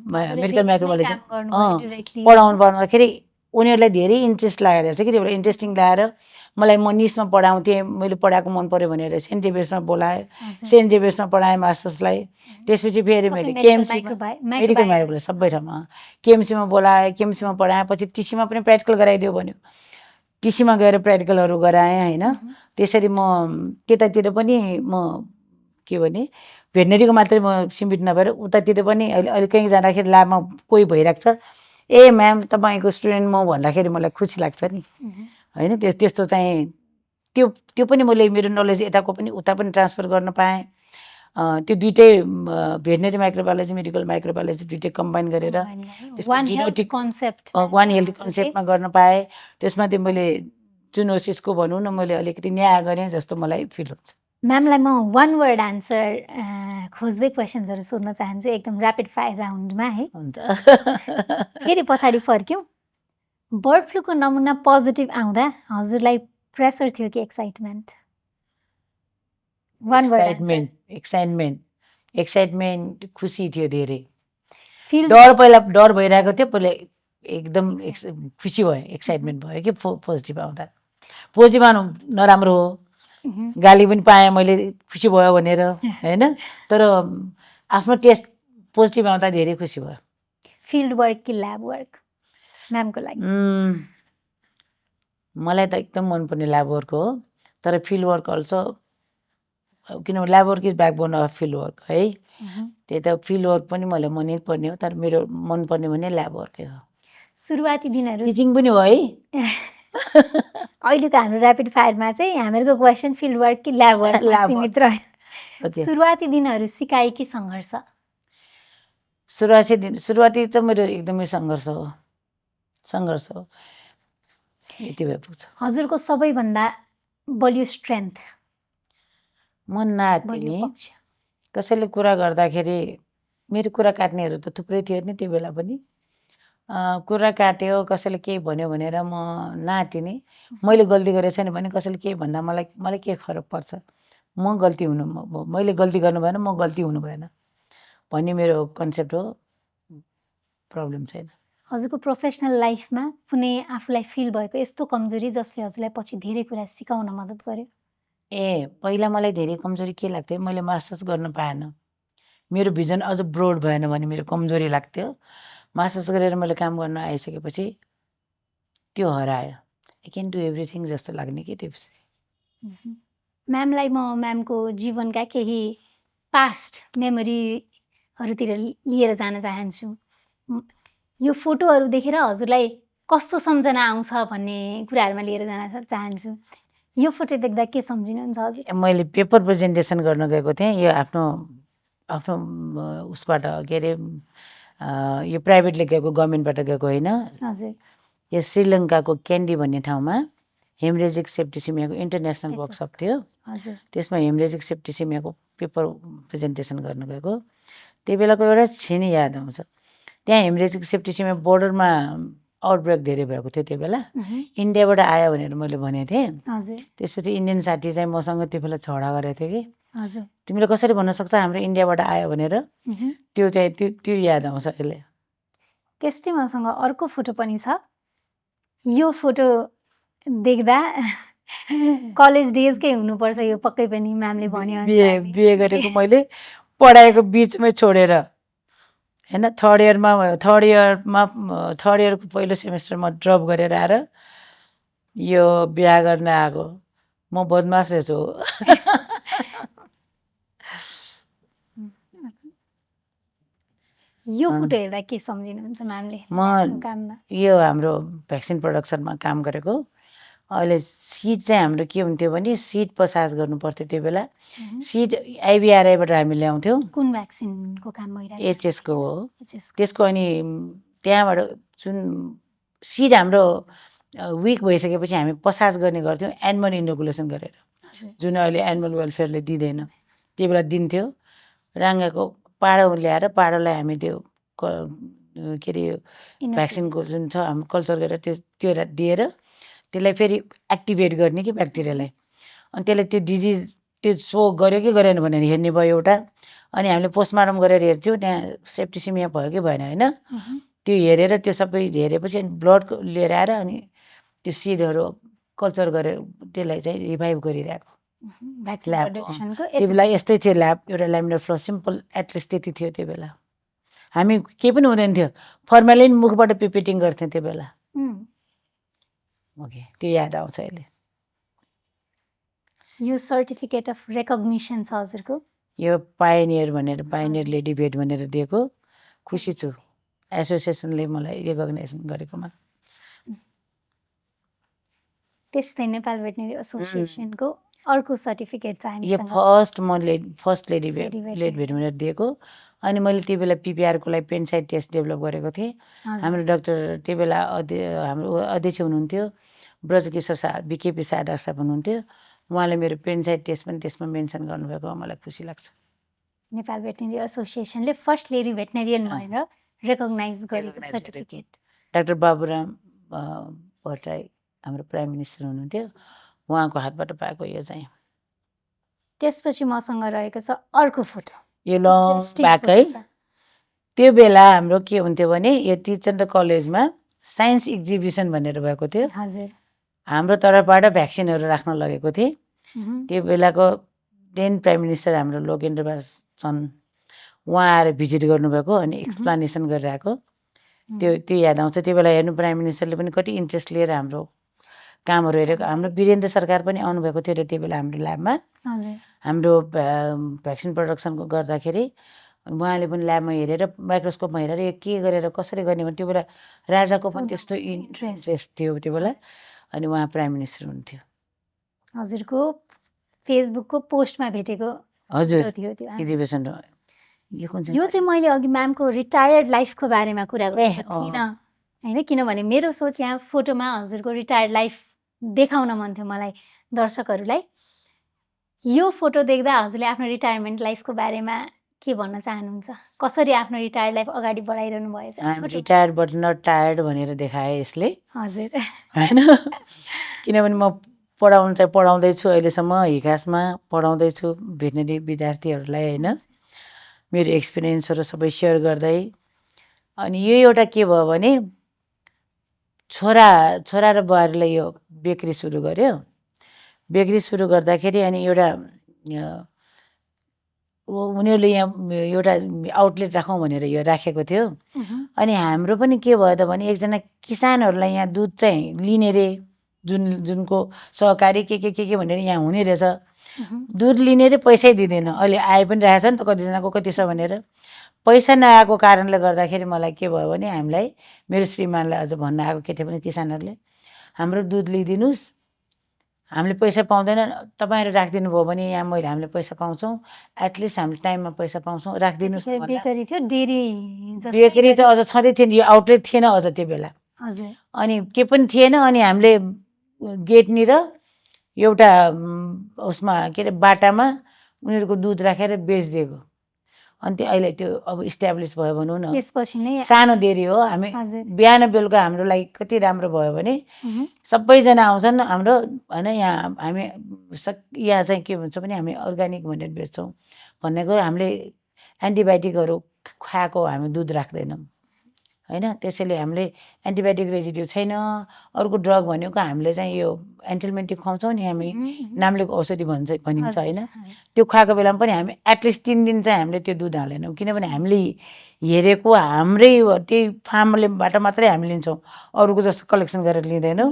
मेडिकल माइक्रोबायोलोजी पढाउनु पर्दाखेरि उनीहरूलाई धेरै इन्ट्रेस्ट लागेर चाहिँ कि त्यो एउटा इन्ट्रेस्टिङ लागेर मलाई म निसमा पढाउँथेँ, मैले पढाएको मन पऱ्यो भनेर सेन्ट जेभियर्समा बोलाएँ, सेन्ट जेभियर्समा पढाएँ मास्टर्सलाई। त्यसपछि फेरि मैले केएमसी मेडिकल माइक्रोबायोलोजी सबै ठाउँमा केएमसीमा बोलाएँ, केएमसीमा पढाएँ, पछि टिसीमा पनि प्र्याक्टिकल गराइदियो भन्यो, टिसीमा गएर प्र्याक्टिकलहरू गराएँ होइन। त्यसरी म त्यतातिर पनि म के भने भेटनेरीको मात्रै म सीमित नभएर उतातिर पनि अहिले कहीँ जाँदाखेरि ल्याबमा कोही भइरहेको छ, ए म्याम तपाईँको स्टुडेन्ट म भन्दाखेरि मलाई खुसी लाग्छ नि होइन। त्यस्तो चाहिँ त्यो पनि मैले मेरो नलेज यताको पनि उता पनि ट्रान्सफर गर्न पाएँ। त्यो दुइटै भेटनेरी माइक्रोबायोलोजी मेडिकल माइक्रोबायोलोजी दुइटै कम्बाइन गरेर
वान हेल्थ
कन्सेप्टमा गर्न पाएँ। त्यसमा त्यो मैले जुनोसिसको भनौँ न मैले अलिकति न्याय गरेँ जस्तो मलाई फिल हुन्छ।
म्यामलाई म वान वर्ड आन्सर खोज्दै क्वेसन्सहरू सोध्न चाहन्छु, एकदम ऱ्यापिड फायर राउन्डमा है।
हुन्छ।
फेरि पछाडि फर्क्यौँ, बर्ड फ्लूको नमुना पोजिटिभ आउँदा हजुरलाई प्रेसर थियो कि एक्साइटमेन्ट? One word.
एक्साइटमेन्ट खुसी थियो धेरै। पहिला डर भइरहेको थियो, पहिला एकदम खुसी भयो, एक्साइटमेन्ट भयो कि पोजिटिभ आउँदा। पोजिटिभ आउनु नराम्रो हो, गाली पनि पाएँ मैले खुसी भयो भनेर होइन, तर आफ्नो टेस्ट पोजिटिभ आउँदा धेरै खुसी भयो।
फिल्ड वर्क कि ल्याब वर्क म्यामको लागि?
मलाई त एकदम मनपर्ने ल्याब वर्क हो, तर फिल्ड वर्क अल्सो, किनभने lab work is backbone of field work है। त्यही त फिल्ड वर्क पनि मलाई मनै पर्ने हो, तर मेरो मनपर्ने भने ल्याब वर्कै हो।
सुरुवाती दिनहरू
टिचिङ पनि हो है।
अहिलेको हाम्रो र्यापिड फायरमा चाहिँ हामीहरूको क्वेसन फिल्ड वर्क कि ल्याब वर्क सीमित रह्यो। सुरुवाती दिनहरू सिकाइ कि सङ्घर्ष?
सुरुवाती त मेरो एकदमै सङ्घर्ष हो, यति भए पुग्छ।
हजुरको सबैभन्दा बलियो स्ट्रेन्थ?
मन नआत्तिने, कसैले कुरा गर्दाखेरि मेरो कुरा काट्नेहरू त थुप्रै थियो नि त्यो बेला पनि। कुरा काट्यो, कसैले केही भन्यो भनेर म नआत्तिने, मैले गल्ती गरेको छैन भने कसैले केही भन्दा मलाई के फरक पर्छ, मैले गल्ती गर्नु भएन, म गल्ती हुनु भएन भन्ने मेरो कन्सेप्ट हो, प्रब्लम छैन।
हजुरको प्रोफेसनल लाइफमा कुनै आफूलाई फिल भएको यस्तो कमजोरी जसले हजुरलाई पछि धेरै कुरा सिकाउन मद्दत गर्यो?
पहिला मलाई धेरै कमजोरी के लाग्थ्यो, मैले मास्टर्स गर्न पाएन, मेरो भिजन अझ ब्रोड भएन भने मेरो कमजोरी लाग्थ्यो। मास्टर्स गरेर मैले काम गर्न आइसकेपछि त्यो हरायो, आई क्यान डु एभ्रिथिङ जस्तो लाग्ने कि त्यसपछि।
म्यामलाई म म्यामको जीवनका केही पास्ट मेमोरीहरूतिर लिएर जान चाहन्छु। यो फोटोहरू देखेर हजुरलाई कस्तो सम्झना आउँछ भन्ने कुराहरूमा लिएर जान चाहन्छु। यो फोटो देख्दा के सम्झिनुहुन्छ हजुर?
मैले पेपर प्रेजेन्टेसन गर्न गएको थिएँ, यो आफ्नो उसबाट के अरे यो प्राइभेटले गएको, गभर्मेन्टबाट गएको होइन।
हजुर।
यो श्रीलङ्काको क्यान्डी भन्ने ठाउँमा हेमरेजिक सेप्टिसिमियाको इन्टरनेसनल
HSC
वर्कसप थियो।
हजुर
त्यसमा हेमरेजिक सेप्टिसिमियाको पेपर प्रेजेन्टेसन गर्नु गएको। त्यही बेलाको एउटा क्षण याद आउँछ। त्यहाँ हेमरेजिक सेप्टिसिमिया बोर्डरमा आउटब्रेक धेरै भएको थियो त्यो बेला। इन्डियाबाट आयो भनेर मैले भनेको थिएँ।
हजुर
त्यसपछि इन्डियन साथी चाहिँ मसँग त्यो बेला झगडा गरेको थियो कि
हजुर
तिमीले कसरी भन्न सक्छ हाम्रो इन्डियाबाट आयो भनेर। त्यो चाहिँ त्यो याद आउँछ अहिले।
त्यस्तै मसँग अर्को फोटो पनि छ। यो फोटो देख्दा कलेज डेजकै हुनुपर्छ यो पक्कै पनि, म्यामले भन्यो
बिहे गरेको मैले पढाइको बिचमै छोडेर होइन, थर्ड इयरको पहिलो सेमेस्टरमा ड्रप गरेर आएर यो बिहा गर्न आएको। म बदमास रहेछु।
यो फोटो हेर्दा के सम्झिनुहुन्छ म्यामले काममा?
यो हाम्रो भ्याक्सिन प्रोडक्सनमा काम गरेको। अहिले सिड चाहिँ हाम्रो के हुन्थ्यो भने सिड पसाज गर्नु पर्थ्यो त्यो बेला। सिड आइबिआरआईबाट हामी ल्याउँथ्यौँ।
कुन भ्याक्सिनको काम भइरहेको?
एचएसको हो। त्यसको अनि त्यहाँबाट जुन सिड हाम्रो विक भइसकेपछि हामी पसाज गर्ने गर्थ्यौँ एनिमल इनोकुलेसन गरेर, जुन अहिले एनिमल वेलफेयरले दिँदैन। त्यो बेला दिन्थ्यो। राङ्गाको पाडो ल्याएर पाडोलाई हामी त्यो के अरे भ्याक्सिनको जुन छ हामी कल्चर गरेर त्यो दिएर त्यसलाई फेरि एक्टिभेट गर्ने कि ब्याक्टेरियालाई, अनि त्यसलाई त्यो डिजिज त्यो सो गर्यो कि गरेन भनेर हेर्ने भयो एउटा। अनि हामीले पोस्टमार्टम गरेर हेर्थ्यौँ त्यहाँ सेप्टिसिमिया भयो कि भएन होइन। त्यो हेरेर त्यो सबै हेरेपछि अनि ब्लड लिएर आएर अनि त्यो सिडहरू कल्चर गरेर त्यसलाई चाहिँ रिभाइभ गरिरहेको ल्याब। त्यो बेला यस्तै थियो ल्याब, एउटा ल्यामिनार फ्लो सिम्पल एटलिस्ट त्यति थियो त्यो बेला। हामी केही पनि हुँदैन थियो, फर्मालिन मुखबाट पिपिटिङ गर्थ्यौँ त्यो बेला। ओके, त्यो याद आउँछ अहिले।
यो सर्टिफिकेट अफ रेकग्निसन छ हजुरको?
यो पायोनियर भनेर, पायोनियर लेडी भेट भनेर दिएको। खुसी छु एसोसिएसनले मलाई रेकग्नाइजेसन गरेकोमा।
त्यस्तै नेपाल भेटनेरी एसोसिएसनको अर्को सर्टिफिकेट छ
यो फर्स्ट लेडी भेट भनेर दिएको। अनि मैले त्यो बेला पिपिआरको लागि पेनसाइड टेस्ट डेभलप गरेको थिएँ। हाम्रो डाक्टर त्यो बेला हाम्रो अध्यक्ष हुनुहुन्थ्यो ब्रजकिशोर शाह, बिकेपी शाह डाक्टर साहब हुनुहुन्थ्यो। उहाँले मेरो पेनसाइड टेस्ट पनि त्यसमा मेन्सन गर्नुभएको मलाई खुसी लाग्छ।
नेपाल भेटनेरी एसोसिएसनले फर्स्ट लेडी भेटनेरियन भनेर रेकग्नाइज गरेको सर्टिफिकेट।
डाक्टर बाबुराम भट्टराई हाम्रो प्राइम मिनिस्टर हुनुहुन्थ्यो, उहाँको हातबाट पाएको यो चाहिँ।
त्यसपछि मसँग रहेको छ अर्को फोटो।
यो लङ ब्याक है। त्यो बेला हाम्रो के हुन्थ्यो भने यो टिचर कलेजमा साइन्स एक्जिबिसन भनेर भएको थियो।
हजुर।
हाम्रो तर्फबाट भ्याक्सिनहरू राख्न लगेको थिएँ। त्यो बेलाको देन प्राइम मिनिस्टर हाम्रो लोकेन्द्र बच्चन उहाँ आएर भिजिट गर्नुभएको अनि एक्सप्लानेसन गरिरहेको त्यो याद आउँछ। त्यो बेला हेर्नु प्राइम मिनिस्टरले पनि कति इन्ट्रेस्ट लिएर हाम्रो कामहरू हेरेको। हाम्रो वीरेन्द्र सरकार पनि आउनुभएको थियो र त्यो बेला हाम्रो ल्याबमा हाम्रो भ्याक्सिन प्रोडक्सनको गर्दाखेरि उहाँले पनि ल्याबमा हेरेर माइक्रोस्कोपमा हेरेर यो के गरेर कसरी गर्ने भने त्यो बेला राजाको पनि त्यस्तो इन्ट्रेस्ट थियो त्यो बेला। अनि उहाँ प्राइम मिनिस्टर हुनुहुन्थ्यो।
हजुरको फेसबुकको पोस्टमा भेटेको
हजुर
थियो त्यो
एक्जिबिसन।
यो चाहिँ मैले अघि म्यामको रिटायर्ड लाइफको बारेमा कुरा गरेको थिइनँ होइन, किनभने मेरो सोच यहाँ फोटोमा हजुरको रिटायर्ड लाइफ देखाउन मन थियो मलाई दर्शकहरूलाई। यो फोटो देख्दा हजुरले आफ्नो रिटायरमेन्ट लाइफको बारेमा के भन्न चाहनुहुन्छ? कसरी आफ्नो रिटायर्ड लाइफ अगाडि बढाइरहनु भएछ?
रिटायर्ड बट नट टायर्ड भनेर देखाएँ यसले।
हजुर
होइन, किनभने म पढाउनु चाहिँ पढाउँदैछु, अहिलेसम्म हिकासमा पढाउँदैछु भेटनेरी विद्यार्थीहरूलाई होइन। मेरो एक्सपिरियन्सहरू सबै सेयर गर्दै अनि यो एउटा के भयो भने छोरा र बुहारीले यो बेकरी सुरु गर्यो। बेकरी सुरु गर्दाखेरि अनि एउटा उनीहरूले यहाँ एउटा आउटलेट राखौँ भनेर यो राखेको थियो। अनि हाम्रो पनि के भयो त भने एकजना किसानहरूलाई यहाँ दुध चाहिँ लिने रे, जुनको सहकारी के भनेर यहाँ हुने रहेछ। दुध लिने रे पैसै दिँदैन। अहिले आइ पनि रहेछ नि त कतिजनाको कति छ भनेर। पैसा नआएको कारणले गर्दाखेरि मलाई के भयो भने हामीलाई मेरो श्रीमानलाई अझ भन्न आएको के थियो भने किसानहरूले हाम्रो दुध लिइदिनुहोस्, हामीले पैसा पाउँदैन, तपाईँहरू राखिदिनु भयो भने यहाँ हामीले पैसा पाउँछौँ, एटलिस्ट हामीले टाइममा पैसा पाउँछौँ, राखिदिनुहोस्।
बेकरी थियो, डेरी
बेकरी त अझ छँदै थिएन, यो आउटलेट थिएन अझ त्यो बेला।
हजुर
अनि के पनि थिएन। अनि हामीले गेटनिर एउटा उसमा के अरे बाटामा उनीहरूको दुध राखेर बेचिदिएको। अनि त्यो अहिले त्यो अब इस्टाब्लिस भयो भनौँ न।
त्यसपछि नै
सानो डेरी हो। हामी
हजुर
बिहान बेलुका हाम्रो लागि कति राम्रो भयो भने सबैजना आउँछन् हाम्रो होइन। यहाँ हामी यहाँ चाहिँ के भन्छ भने हामी अर्ग्यानिक भनेर बेच्छौँ। भनेको हामीले एन्टिबायोटिकहरू खाएको हामी दुध राख्दैनौँ होइन। त्यसैले हामीले एन्टिबायोटिक रेजिड्यू छैन। अर्को ड्रग भनेको हामीले चाहिँ यो एन्टिलमेन्टिक खुवाउँछौँ नि हामी, नाम्लेको औषधि भनिन्छ होइन। त्यो खुवाएको बेलामा पनि हामी एटलिस्ट 3 दिन चाहिँ हामीले त्यो दुध हाल्दैनौँ। किनभने हामीले हेरेको हाम्रै त्यही फार्मलेबाट मात्रै हामी लिन्छौँ, अरूको जस्तो कलेक्सन गरेर लिँदैनौँ।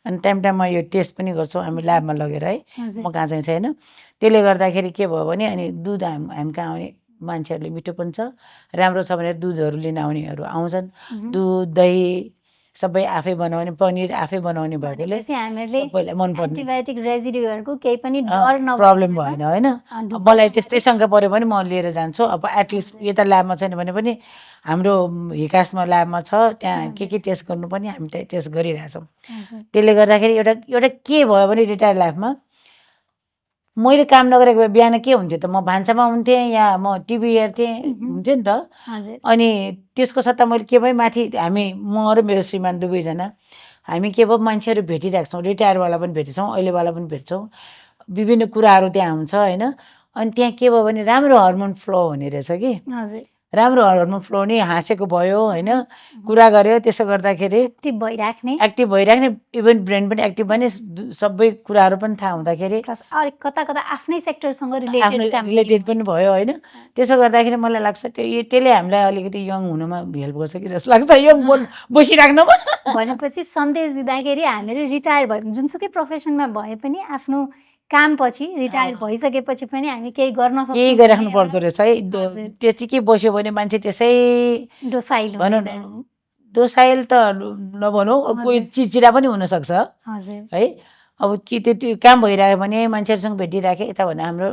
अनि टाइममा यो टेस्ट पनि गर्छौँ हामी ल्याबमा लगेर है। म कहाँ चाहिँ छैन। त्यसले गर्दाखेरि के भयो भने अनि दुध हामी कहाँ आउने मान्छेहरूले मिठो पनि छ, राम्रो छ भनेर दुधहरू लिन आउनेहरू आउँछन्। दुध दही सबै आफै बनाउने, पनिर आफै बनाउने भएकोले सबैलाई मनपर्ने।
एन्टिबायोटिक रेजिड्यूहरूको केही पनि डर
प्रब्लम भएन होइन। मलाई त्यस्तै शङ्का पऱ्यो भने म लिएर जान्छु। अब एटलिस्ट यता ल्याबमा छैन भने पनि हाम्रो हिकासमा ल्याबमा छ, त्यहाँ के टेस्ट गर्नुपर्ने हामी त्यही टेस्ट गरिरहेछौँ। त्यसले गर्दाखेरि एउटा के भयो भने रिटायर लाइफमा मैले काम नगरेको भए बिहान के हुन्थ्यो त, म भान्सामा हुन्थेँ या म टिभी हेर्थेँ हुन्थ्यो नि त। अनि त्यसको सट्टा मैले के भयो माथि हामी म र मेरो श्रीमान दुवैजना हामी के भयो मान्छेहरू भेटिरहेको छौँ। रिटायरवाला पनि भेट्छौँ, अहिलेवाला पनि भेट्छौँ। विभिन्न कुराहरू त्यहाँ हुन्छ होइन। अनि त्यहाँ के भयो भने राम्रो हर्मोन फ्लो हुने रहेछ कि। राम्रो हर्मोन फ्लो हुने, हाँसेको भयो होइन, कुरा गर्यो। त्यसो गर्दाखेरि एक्टिभ भइराख्ने इभन ब्रेन पनि एक्टिभ भने सबै कुराहरू पनि थाहा हुँदाखेरि
कता कता आफ्नै सेक्टरसँग
रिलेटेड पनि भयो होइन। त्यसो गर्दाखेरि मलाई लाग्छ त्यसले हामीलाई अलिकति यङ हुनुमा हेल्प गर्छ कि जस्तो लाग्छ, यङ बसिराख्नुमा।
भनेपछि सन्देश दिँदाखेरि हामीले रिटायर भयो जुनसुकै प्रोफेसनमा भए पनि आफ्नो काम पछि रिटायर भइसकेपछि पनि हामी केही गर्न सक्छौँ,
केही गरिराख्नु पर्दो रहेछ है। त्यतिकै बस्यो भने मान्छे त्यसै भनौँ न दोसाइल त नभनौँ, कोही चिडचिडा पनि हुनसक्छ है। अब कि त्यो काम भइरह्यो भने मान्छेहरूसँग भेटिराख्यो यता भने हाम्रो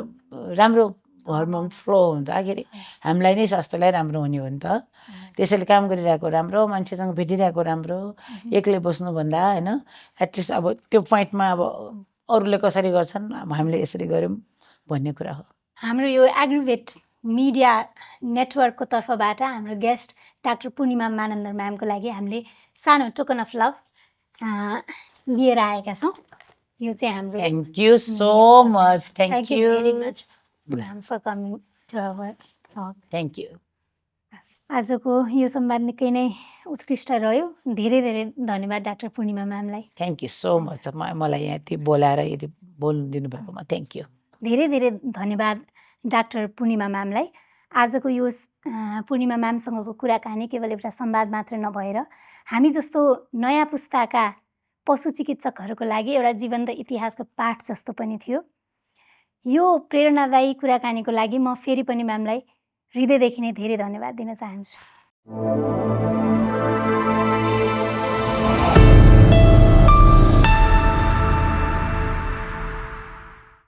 राम्रो हर्मोन फ्लो हुन्छ। आखिर हामीलाई नै स्वास्थ्यलाई राम्रो हुने हो नि त। त्यसैले काम गरिरहेको राम्रो, मान्छेसँग भेटिरहेको राम्रो, एक्लै बस्नुभन्दा होइन। एटलिस्ट अब त्यो पोइन्टमा अब अरूले कसरी गर्छन् हामीले यसरी गऱ्यौँ भन्ने कुरा हो।
हाम्रो यो एग्रिभेट मिडिया नेटवर्कको तर्फबाट हाम्रो गेस्ट डाक्टर पूर्णिमा मानन्दर म्यामको लागि हामीले सानो टोकन अफ लभ लिएर आएका छौँ। यो चाहिँ हाम्रो
thank you so much. Thank you
very much for coming to our talk.
Thank you.
आजको यो संवाद निकै नै उत्कृष्ट रह्यो। धेरै धेरै धन्यवाद डाक्टर पूर्णिमा म्यामलाई।
Thank you so much. मलाई यहाँ यति बोलाएर यति बोल्नु दिनुभएकोमा थ्याङ्क यू।
धेरै धेरै धन्यवाद डाक्टर पूर्णिमा म्यामलाई। आजको यो पूर्णिमा म्यामसँगको कुराकानी केवल एउटा संवाद मात्र नभएर हामी जस्तो नयाँ पुस्ताका पशु चिकित्सकहरूको लागि एउटा जीवन्त इतिहासको पाठ जस्तो पनि थियो। यो प्रेरणादायी कुराकानीको लागि म फेरि पनि म्यामलाई हृदयदेखि नै धेरै धन्यवाद दिन चाहन्छु।